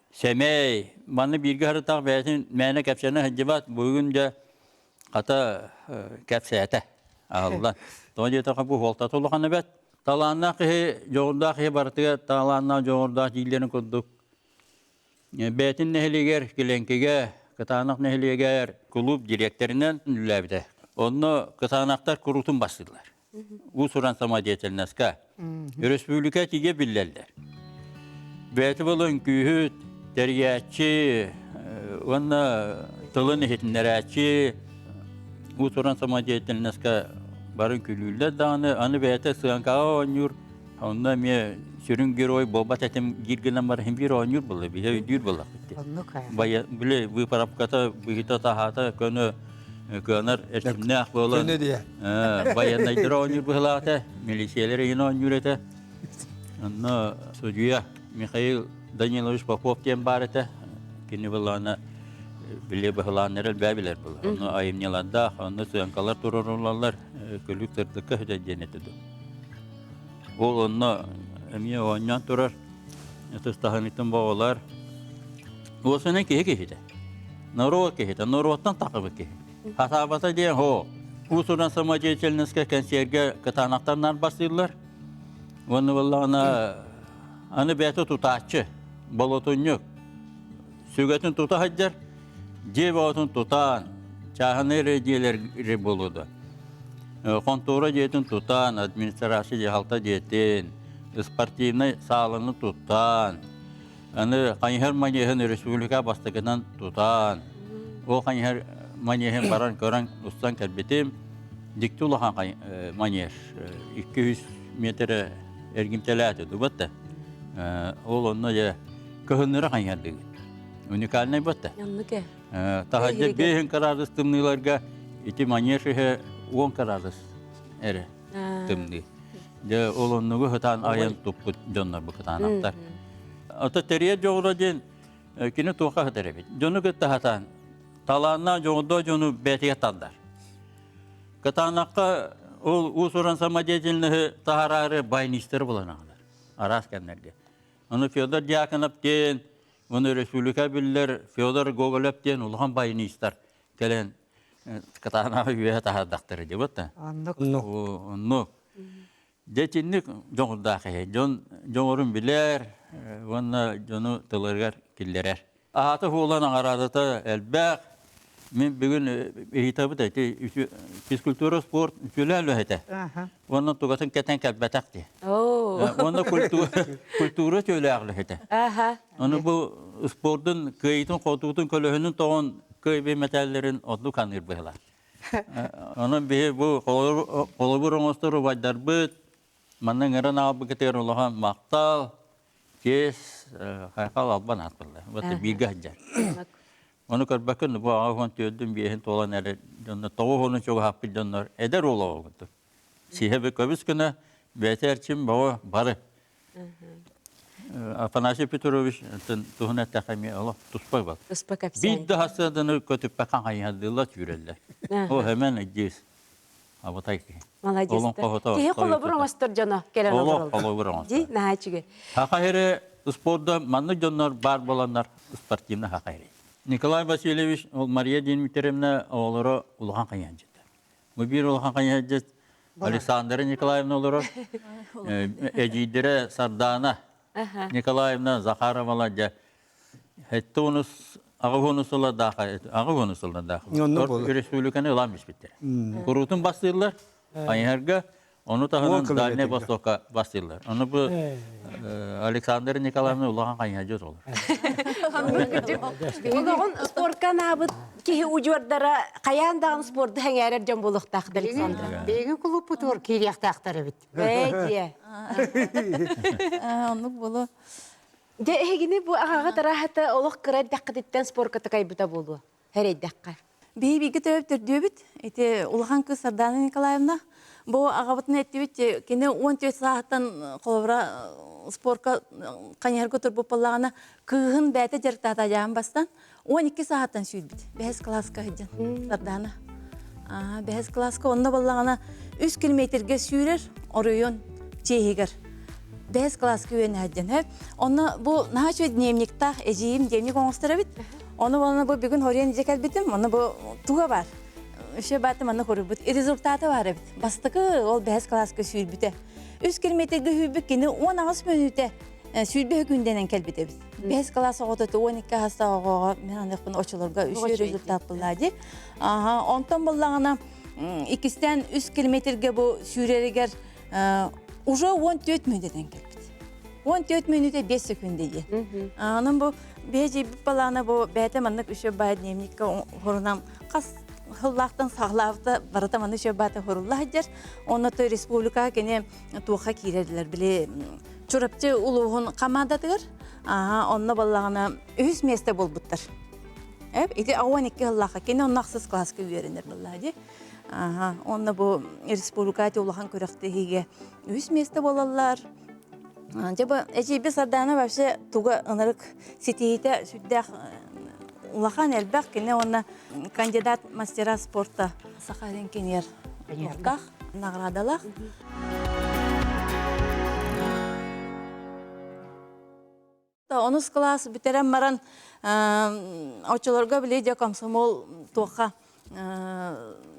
сэмэй, манна бииргэ сырыттах бэйэтин мээнэ кэпсэнэ сылдьыбат, бүгүн дьэ хата кэпсээтэ аһыллан. Тоҕо диэтэххэ бу суолтата улахан эбэт. Талааннаах киһи, дьоҕурдаах киһи барытыгар талааннаах, дьоҕурдаах дииллэрин курдук Бэйэтин нэһилиэгэр Килэҥкигэ, Кытаанах нэһилиэгэр кулууп дириэктэринэн үлэлээбитэ. Онно кытаанахтар куруутун бастыыллар. Уус-уран самодеятельноска. Өрөспүүбүлүкэ тиийэ биллэллэр. Бэйэтэ буола үҥкүүһүт, тэрийээччи уонна тылын иһитиннэрээччи уус-уран самодеятельноска бары үҥкүүлүүллэр даҕаны, аны бэйэтэ сыаҥкаҕа оонньуур, Онно эмиэ сүрүн герой буолбат этим диир гынан баран биир оонньуур буолла, биһи өйдүүр буоллахпыт. Бая били выправката быһыта-таһаата көнө кыанар эрчимнээх буолан Көнө диye. байыаннайдара оонньуур быһылаата, милициялэр иһин оонньуур этэ. Онно судьуйа Михаил Данилович Попов диэн баар этэ. Кини былаана били быһылааннары элбээ билэр буолла. Онно айымньылардаах, онно сыаҥкалар туруоруллаллар, күлүк сырдыкка сүтэр диэн этэ дуо. Ол онно эмиэ оонньоон турар ытыстаһыныытын боҕолор. Уосунан киһи киһитэ. Норуот киһитэ, норуоттан тахыбыт киһи. Хатаабата диэн хоо. Уус-уран самодеятельноска кэнсиэргэ кытаанахтар наар бастыыллар. Уонна буоллаҕына аны бэйэтэ тутааччы, болотунньук. Сүгэтин тута сылдьар, дьиэ бөҕөтүн тутаан, чааһынай эрэ дьиэлэр буолуо да. Хонтуора дьиэтин тутаан, администрация дьаһалта дьиэтин, спортивнай сааланы тутаан, аны хайыһар манеһын республика бастакынан тутаан, ол хайыһар манеһын баран көрөн устан кэлбитим. Дьикти улахан манеж, 200 метр эргимтэлээтэ дубатта. Ол онно дьэ кыһыннары хайыһардыгыт. Уникальнай батта. Оннук ээ. Таһырдьа 5 кыраадыс тымныыларга ити манеж иһэ 10 кыраадыс эрэ тымныы. Дьэ ол оннугу сытаан айан туппут дьоннор бу кытаанахтар. Ото тэрийэр дьоҕура диэн кини туохха сытар эбит. Дьону кытта сатаан талааннаах дьоҕурдоо дьону бэйэтигэр тардар. Кытаанахха ол уус-уран самодеятельноһы таһараары баянистары булан аҕалар араас кэмнэргэ. Ону Федор Дьяконов диэн, уонна республика биллэр Федор Гоголев диэн улахан баянистар кэлэн кытаанаҕы үөһэ таһаардахтара дии буотта. Оннук. Оннук. Дьэ итинник дьоҕурдаах киһи. Дьон дьоҕурун билэр уонна дьону тылыгар киллэрэр. Аата буолан аҥараадата элбэх. Мин бүгүн ыйытабыт эти физкультура спорт үчүлээн үлэһитэ. Уонна тугатын кэтэн кэлбэтэх дии. Уонна культура чөлөөх үлэһитэ. Ону бу спордун кыайыытын хотуутун көлөһүнүн тоҕон кыайбы мэтээллэрин оннук аныыр быһылаах. Онон биһи бу холобур оҥостор убайдарбыт манна ыҥыран аҕалбыкытыгар улахан махтал Чиэс хайхал албан аатыллар. Вот бииргэ сылдьар. Ону көрбөккүн бу аҕа уон түөрдүн биэһин туолан эрэр дьоннор тоҕус уонун чугаһаппыт дьоннор эдэр уол оҕо курдук. Сиһэ көбүс гына бэйэтэ эрчим бөҕө бары. Афанасий Петрович туһун эттэххэ эмиэ олох туспа бар. Туспа кэпсээн. Биир да хасыаданы көтүппэккэ хайыһардыыллар сүүрэллэр. О хэмэн ыдьыыс. Абатай киһи. Молодец. Киһи холобур оҥостор дьоно кэлэн олороллор. Холобур оҥостор. Дии, наһаа үчүгэй. Саха сирэ спорда маннык дьоннор баар буоланнар спортивный саха сирэ. Николай Васильевич ол Мария Дмитриевна оҕолоро улахан хайыһардьыттар. Бу биир улахан хайыһардьыт Александра Николаевна олорор. Эдьиийдэрэ Сардаана Николаевна Захаровала дьэ Хэттэ уонус аҕа уонус сыллардаах аҕа уонус сыллардаах республиканы ылан биспиттэр. Куруутун бастыыллар Айыһарга, ону таһынан Дальнай Востокка бастыыллар. Ону бу Александр Николаевна улахан хайыһардьыт олор. Олоҕун спортка анаабыт киһи удьуордара хайаан даҕаны спорду сэҥээрэр дьон буолуохтаах Александра. Биһиги кулууппутугар киириэхтээхтэр эбит. Ээ, дьиэ. Оннук буолуо. Дьэ эһигини бу аҕаҕыт арааһата олох кыра эрдэххититтэн спорка такайбыта буолуо, эрэйдэххэ. Биһи бииргэ төрөөбүт төрдүөбүт. Ити улахан кыыс Сардаана Николаевна. Бу аҕабытын эттибит, кини 14 сааһыттан холобура спорка хайыһарга турбут буоллаҕына, кыыһын бэйэтэ дьарыктаата дьаһан бастан 12 сааһыттан сүүрбүт. Бэһис кылааска сылдьан Сардаана. Бэһис кылааска онно буоллаҕына үс километргэ сүүрэр оройуон чиэһигэр. Бэһис кылааска үөрэнэ сылдьан. Онно бу наһаа үчүгэй дневниктаах эдьиийим дневник оҥостор эбит. Ону буолана бу бүгүн хоруйан дьэ кэлбитим. Онно бу туга бар. Үше бааты манна хоруйбут. Результаты бар эбит. Бастакы ол бэһис кылааска сүүрбүтэ. Үс километргэ сүүрбүт кини 18 мүнүүтэ сүүрбэ күндэнэн кэлбит эбит. Бэһис кылаас оҕото 12 хаста оҕоҕо мен аныахпын очолорго үчүгэй результат булла ди. Аха, онтон буллаҕына иккистээн үс километргэ бу сүүрэригэр уже 14 мүнүүтэн кэлбит. 14 мүнүүтэ 5 секунда диэн. Анан бу бэйэ балаана бу бэйэтэ маннык үчүгэй баай дневникка хорунан хас хыллаахтан саҕалаабыта барыта маннык үчүгэй баата хорулла сылдьар. Онно то республикаҕа кини туохха киирэллэр били Чурапчы улууһун хамаандатыгар онно баллаҕына үһүс миэстэ буолбуттар. Эп ити 12 сыллаахха кини онно ахсыс кылааска үөрэнэр буоллаҕа дии. Онно бу республика улахан күрэхтэһиигэ үһүс миэстэ буолаллар. Дьэ бу эдьиийби Сардаана вообще туга ынырык ситиһиитэ сүрдээх улахан элбэх кини уонна кандидат мастера спорта Саха сирин киниэр туохтаах наградалаах. Онус кылаас бүтэрэн баран оччолорго били дьэ комсомол туохха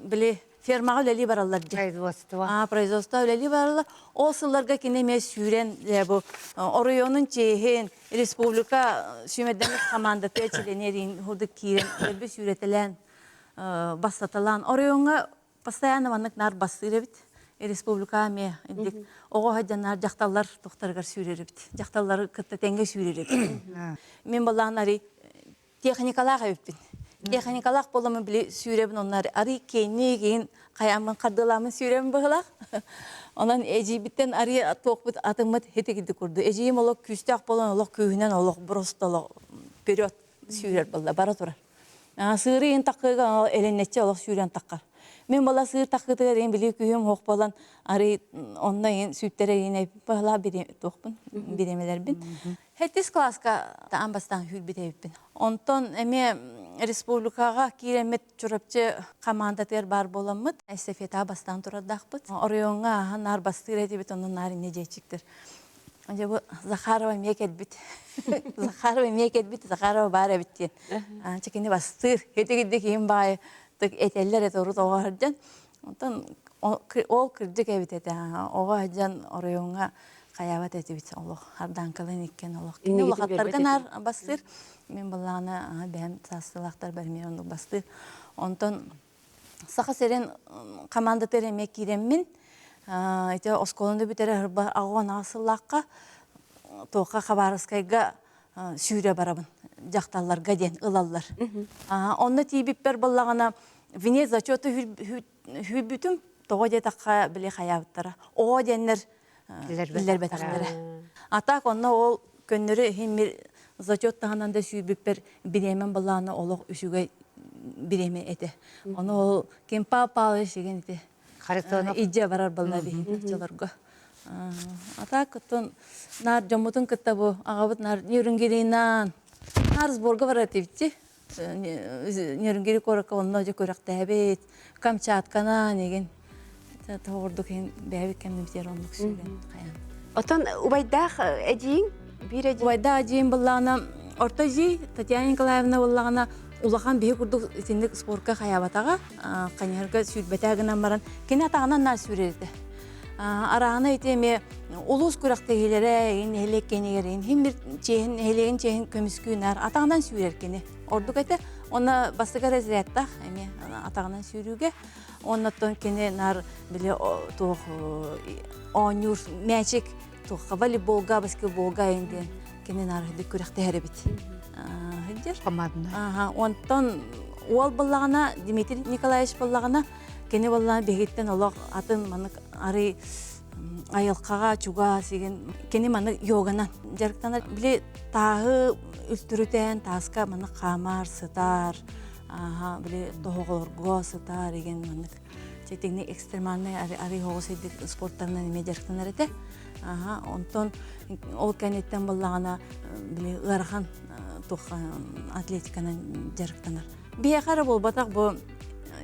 били фермаҕа үлэлии бараллар дии. Производство. А, производство үлэлии бараллар. Ол сылларга кини эмиэ сүүрэн бу оройуонун чиэһин республика сүүмэрдэммит хамаандата чилиэнэ хурдук киирэн өлбү сүүрэтэлээн бастаталаан оройуоҥҥа постоянно маннык наар бастыыр эбит республика эмиэ инник оҕо сылдьаннар дьахталлар тохтарыгар сүүрэр эбит дьахталлары кытта тэҥҥэ сүүрэр эбит мин балаан арый техникалаах эбиппин техникалаах буоламмын били сүүрэбин онно арый киэҥник иин хайааммын хардыылааммын сүүрэбин быһылаах онон эдьиийбиттэн арый туохпут атыммыт хитигирдик курдук эдьиийим олох күүстээх буолан олох күүһүнэн олох просто олох вперед сүүрэр буолла бара турар Сыыры иһин таккыга элэннэччи олох сүүрэн таккар. Мин була сыыр таккытыгар иһин били күһүм хоох буолан арый онно иһин сүүттэрэ иһин баһылаа туохпун бириэмэлэрбин. Хэттис класска аан бастаан сүүрбүт эбиппин. Онтон эмиэ республикаҕа киирэммит Чурапчы хамаандатыгар баар буоламмыт эстафетаҕа бастаан турардаахпыт. Оройуоҥҥа ааһан наар бастыыр этибит, онно наар инньэ диэччиктэр. Дьэ бу Захарова эмиэ кэлбит. Захарова эмиэ кэлбит, Захарова баар эбит диэн. Чэ кини бастыыр. Ити киһим баайы этэллэр этэ урут оҕо сылдьан. Онтон ол кырдьык эбит этэ. Оҕо сылдьан оройуоҥҥа хайаабат этибит олох. Хардааҥкалыын иккиэн олох. Кини улахаттарга наар бастыыр. Мин былаана бэйэм саастыылаахтар бэрмиэр оннук бастыыр. Онтон Саха сирин хамаандатыгар эмиэ киирэммин, ити оскуоланы бүтэрэ аҕа сыллаахха туохха Хабаровскайга сүүрэ барабын дьахталларга диэн ылаллар. Онно тиийбиппэр буоллаҕына вне зачета сүүрбүтүм тоҕо диэтэххэ били хайаабыттара. Оо диэннэр биллэрбэтэхтэрэ. А так онно ол көннөрү иһин мир зачет таһынан да сүүрбүппэр бириэмэм былаана олох үчүгэй бириэмэ этэ. Ону ол ким Павел Павлович деген ити Харитонов идже барар балла биһиги очолорго. А так оттон наар дьоммутун кытта бу аҕабыт наар Нерюнгринан наар сборга барар этибитти. Нерюнгри куоракка онно дьэ күрэхтэһэбит, Камчатканан игин тоҕурдук иһин бэйэбит кэмнибитигэр оннук сүүрэн хайаан. Отон убайдаах эдьииҥ биир эдьиий Убайдаах эдьиийим буллаҕына орто эдьиий Татьяна Николаевна буллаҕына улахан биһи курдук итинник спорка хайаабатаҕа хайыһарга сүүрбэтэ гынан баран кини атаҕынан наар сүүрэр этэ. Араана ити эмиэ улуус күрэхтэһиилэрэ нэһилиэк кэнигэр иһин бир чиэһин нэһилиэгин чиэһин көмүскүү наар атаҕынан сүүрэр кини ордук этэ. Онно бастакы разрядтаах эмиэ атаҕынан сүүрүүгэ. Оннуттан кини наар били туох оонньуур мээчик туохха волейболга, баскетболга диэн кини наар күрэхтэһэр эбит. Сылдьар. Командный. Онтон уол буллаҕына Дмитрий Николаевич буллаҕына кини буоллаҕына биһигиттэн олох атын маннык арый. айылҕаҕа чугас игин кини маны йоганан дьарыктанар. Били тааһы үлтүрүтэн тааска маны хаамар, сытар, аха били тоһоҕолорго сытар игин маннык чэтигни экстремальный ари хоҕус спорттарынан эмиэ дьарыктанар этэ. Аха онтон ол кэнниттэн буоллаҕына били ыарахан туох атлетиканан дьарыктанар. Биһиэхэ эрэ буолбатах бу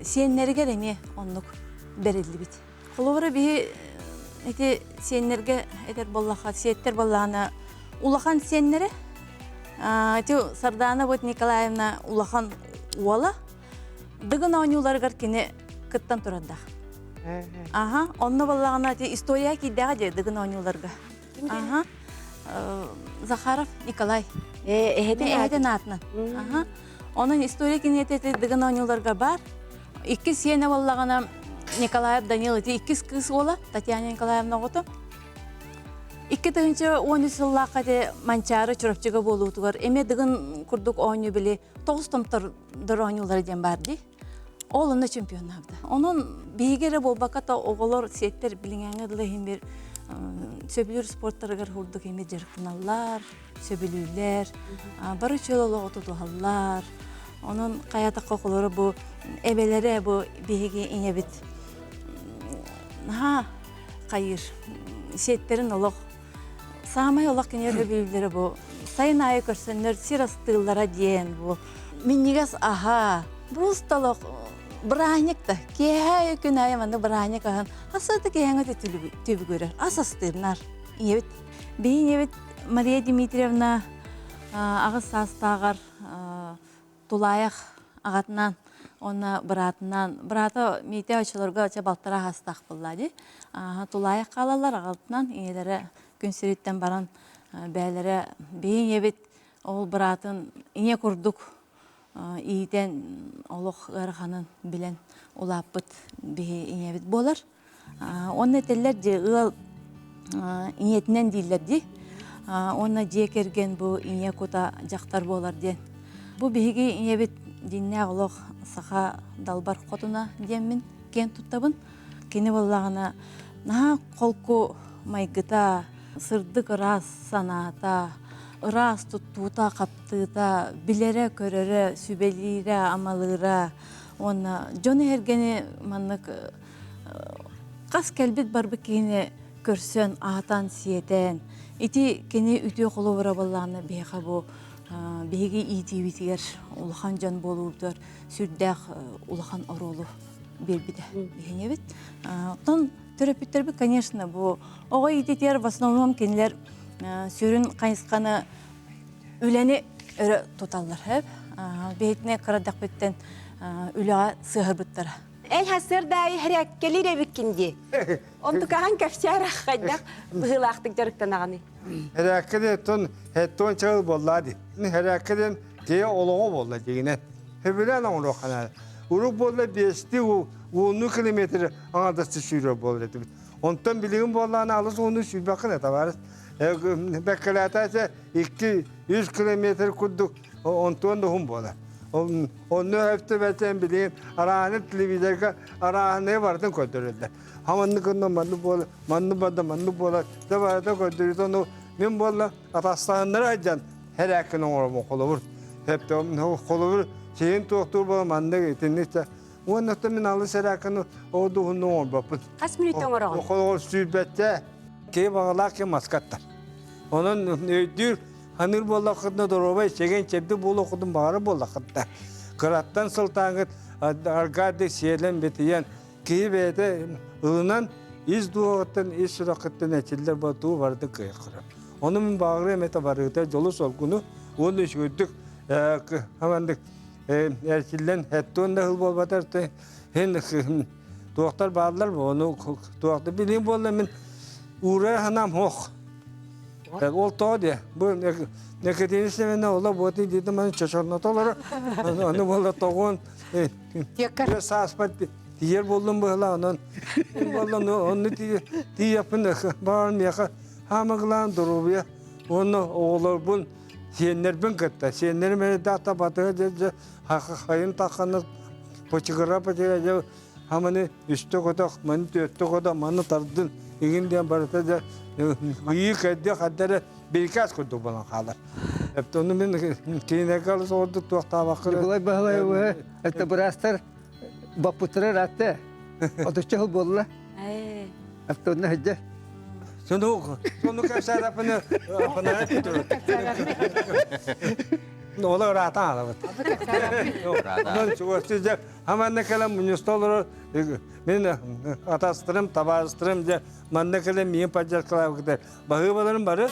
сиэннэригэр эмиэ оннук бэриллибит. Холобура биһи ити сиэннэргэ этэр буоллахха, сиэттэр буоллаҕына улахан сиэннэрэ ити Сардаана вот Николаевна улахан уола Дыгын оонньууларыгар кини кыттан турардаах. Аха, онно буоллаҕына ити история киирдэҕэ дии Дыгын оонньууларга. Аха. Захаров Николай. Эһэтин эһэтин аатынан. Аха. Онон история кинигэтэ Дыгын оонньууларга бар. Иккис сиэнэ буоллаҕына Николаев Данил ити иккис кыыс уола Татьяна Николаевна оҕото. 2013 сыллаахха ити Манчаары Чурапчыга буолуутугар эмиэ Дыгын курдук оонньуу били тоҕус томтор оонньуулара диэн баар дии. Ол онно чемпионнаабыта. Онон биһиги эрэ буолбакка да оҕолор сиэттэр билиҥээҥҥэ дылы иһин бир сөбүлүүр спорттарыгар курдук эмиэ дьарыктаналлар, сөбүлүүллэр, бары чөл олоҕу тутуһаллар. Онон хайатахха оҕолоро бу эбэлэрэ бу биһиги ийэбит наһаа хайыыр сиэттэрин олох Саамай олох кинилэр сөбүлүүллэрэ бу сайын аайы көрсөннөр сир астыыллара диэн бу минньигэс аһа просто олох бырааһынньык да киэһэ күн аайы манна бырааһынньык аһын хасыата киэһэҥҥэ түбүгүрэр ас астыырнар ийэбит биһи ийэбит Мария Дмитриевна аҕыс саастааҕар тулаайах аҕатынан уонна быраатынан быраата Митя оччолорго чэ балтараа саастаах буолла дии тулаайах хаалаллар аҕатынан ийэлэрэ күн сириттэн баран бээлэрэ биһи ийэбит ол быраатын ийэ курдук иитэн олох ыараханын билэн улааппыт биһи ийэбит буолар Уонна этэллэр дии ыал ийэтинэн дииллэр дии. Уонна дьиэ кэргэн бу ийэ кута дьахтар буолар диэн. Бу биһиги ийэбит дьиҥнээх олох саха далбар хотуна диэммин киэн туттабын. Кини буоллаҕына наһаа холку майгыта, сырдык ыраас санаата, ыраас туттуута, хаптыыта, билэрэ-көрөрө, сүбэлиирэ, амалыыра уонна дьон эһэргэни маннык Хас кэлбит барбыт киһини көрсөн, аһатан-сиэтэн, ити кини үтүө холобура буоллаҕына биһиэхэ бу биһиги иитиибитигэр улахан дьон буолуубутугар сүрдээх улахан оруолу биэрбитэ биһиҥэбит. Оттон төрөппүттэрбит, конечно, бу оҕо иитиитигэр в основном кинилэр сүрүн хайысханы үлэни өрө туталлар. Биһитини кырадахпыттан үлэҕэ сыһарбыттара. Эн сарсыардаайы хэрээккэлиир эбиккин дии. Онтукаҕын кэпсээр хайдах быһыылаахтык дьарыктанаҕыный? Хэрээккэ тон хеттон чыл буоллаа дии. Хэрээккэ диэн киһи олоҕо буолла дигинэн. Сөбүлээн оҥоруохха наада. Урук буолла биэсти уонну километр аҥардасты сүүрэр буолар этибит. Онтон билигин буоллаҕына алыс уонну сүүрбэххин этэ табаарыс. Бэккэлээтэ 2-3 километр курдук онтуон да уһун буолар. Онно өптө билигин арааны телевизорга арааһынайы барытын көрдөрөллөр. Ха маннык гынна маннык буола, маннык барда маннык буолар. Да барыта көрдөрүүтэ ону мин буолла атастаһыннара сылдьан хэрээккин оҥоробун холобур. Холобур сиһин туохтуур буола маннык итинник Уонна мин алыс эрээккин ол дуһунну оҥорбоппун. Хас мүнүүтэ оҥороҕун? Холобур сүүрбэттэ киһи баҕалаах ким маскаттар. Онон өйдүүр Ханыыр буоллаххытына доруобай, чэгиэн-чэбдик буолуоххутун баҕарар буоллаххытына, кыраттан сылтааҥҥыт аргаардык сиэлэн-битийэн, киһи бэйэтэ ылынан ис дууһаҕыттан, ис сүрэххиттэн эчиллэр тугу барытын кыайа Ону мин баҕарыам этэ барыта дьолу-соргуну уонна үчүгэйдик хамандык эрчиллэн эттуон да сыл буолбатар хин туохтар бааллар ону туохта билиим буолла мин уурар санаам суох Ол тоҕо диэ, бу Екатерина Семеновна ола буотун диэтэ маны чочорното олоро. Ону буолла тоҕуон сааспар тиийэр буоллум быһыла онон буолла онну тиийэппин баҕар миэхэ хаамыгылаан доруобуйа уонна оҕолорбун сиэннэрбин кытта сиэннэрим эрдээх батыга дьэ хайын тахханы пычыгыра пычыгыра дьэ. Хаманы үстэ көтөх, маны түөртэ көтөх, маны тардын, игин диэн барыта да ыйыы кэрдиэ хардары бирикээс курдук буолан хаалар. Ону мин кинилэргэ алыс ордук туохтаабакка Николай Баһылаевы это быраастар баппыттара ыраатта. Отучча сыл буолла. Автонна сылдьар. Сону сону кэпсээтэппинэ аппанаайа Ола ыраатан аалабыт. Онон чугастыы дьэ манна кэлэн мунньуста олорор мин атастарым, табаарыстарым дьэ манна кэлэн миигин поддержкалаабыттар. Баһыыбаларым бары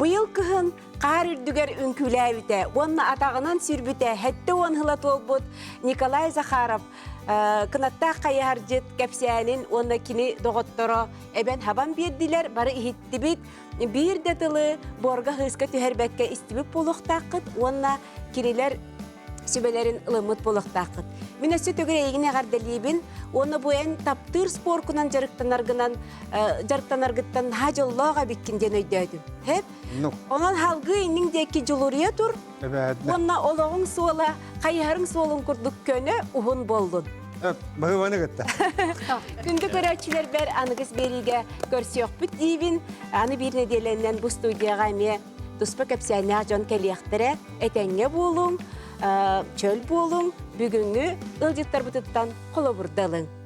Быйыл кыһын хаар үрдүгэр үҥкүүлээбитэ уонна атаҕынан сүүрбүтэ 70 сыла туолбут Николай Захаров кынаттаах хайыһардьыт кэпсээнин уонна кини доҕотторо эбэн-хабан биэрдилэр, бары иһиттибит. Биир да тылы буорга хыыска түһэрбэккэ истибит буолуохтааххыт уонна кинилэр сүбэлэрин ылыммыт буолуохтааххыт. Мин өссө төгүл эйигин эҕэрдэлиибин уонна бу эн таптыыр споркунан дьарыктанаргынан дьарыктанаргыттан наһаа дьоллоох эбиккин диэн өйдөөтүм. Хэп? Онон халгыы инниҥ диэки дьулуруйа тур уонна олоҕуҥ суола хайыһарыҥ суолун курдук көнө уһун буоллун. Баһыыбаны кытта. Күндү көрөөччүлэрбэр аныгыс биэриигэ көрсүөхпүт диибин. Аны биир нэдиэлэннэн бу студияҕа эмиэ туспа кэпсээннээх дьон кэлиэхтэрэ. Этэҥҥэ буолуҥ, чөл буолуҥ, бүгүҥҥү ыалдьыттарбытыттан холобурдалыҥ.